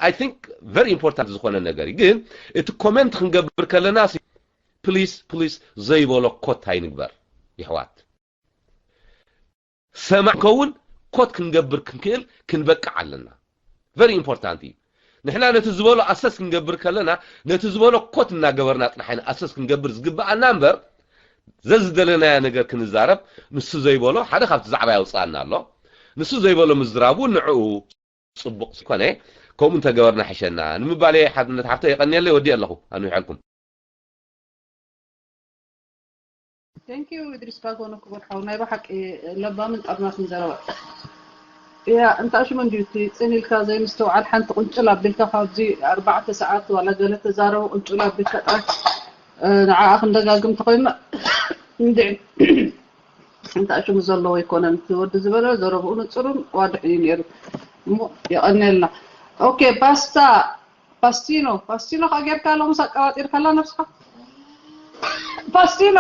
I think very important ዝኾነ ነገር እዩ። ግን እቲ ኮመንት ክንገብር ከለና please please ዘይበሎ ኮት ኣይንግበር ይሕዋት። ሰማዕ ከውን ኮት ክንገብር ክንክእል ክንበቅዕ ኣለና። Very important እዩ። ንሕና ነቲ ዝበሎ ኣሰስ ክንገብር ከለና ነቲ ዝበሎ ኮት እናገበርና ጥራሕ ኢና ኣሰስ ክንገብር ዝግብኣና እምበር ዘዝደለናዮ ነገር ክንዛረብ ንሱ ዘይበሎ ሓደ ካብቲ ዛዕባ ያውፅኣና ኣሎ። ንሱ ዘይበሎ ምዝራቡ ንዕኡ ፅቡቕ ዝኾነ ከምኡ እንተገበርና ሕሸና ንምባል እየ። ሓድነት ሓፍተ የቐንየለይ ወዲእ ኣለኹ ኣንዊሐልኩም። Thank you እድሪስ ባጎነ ክቡር ሓው ናይ ብሓቂ ለባምን ጠርናፍን ዘረባ እያ። እንታ ሽሙ እንዲዩ እቲ ፅን ኢልካ ዘይምስተውዓል ሓንቲ ቁንጭል ኣቢልካ ካብዚ ኣርባዕተ ሰዓት ዋላ ገለ ተዛረቡ ቁንጭል ኣቢልካ ጥራሕ ንዓኣ ክንደጋግም ተኮይንና እንድዒ እንታ ሽሙ ዘለዎ ኣይኮነን። እቲ ወዲ ዝበለ ዘረብኡ ንፁሩን ዋድሕ እዩ ነይሩ። እሞ የቐንየልና። ኦኬ ፓስታ ፓስቲኖ ፓስቲኖ ከኣ ጌርካ ሎምስ ኣቀባጢርካላ ነብስኻ ፓስቲኖ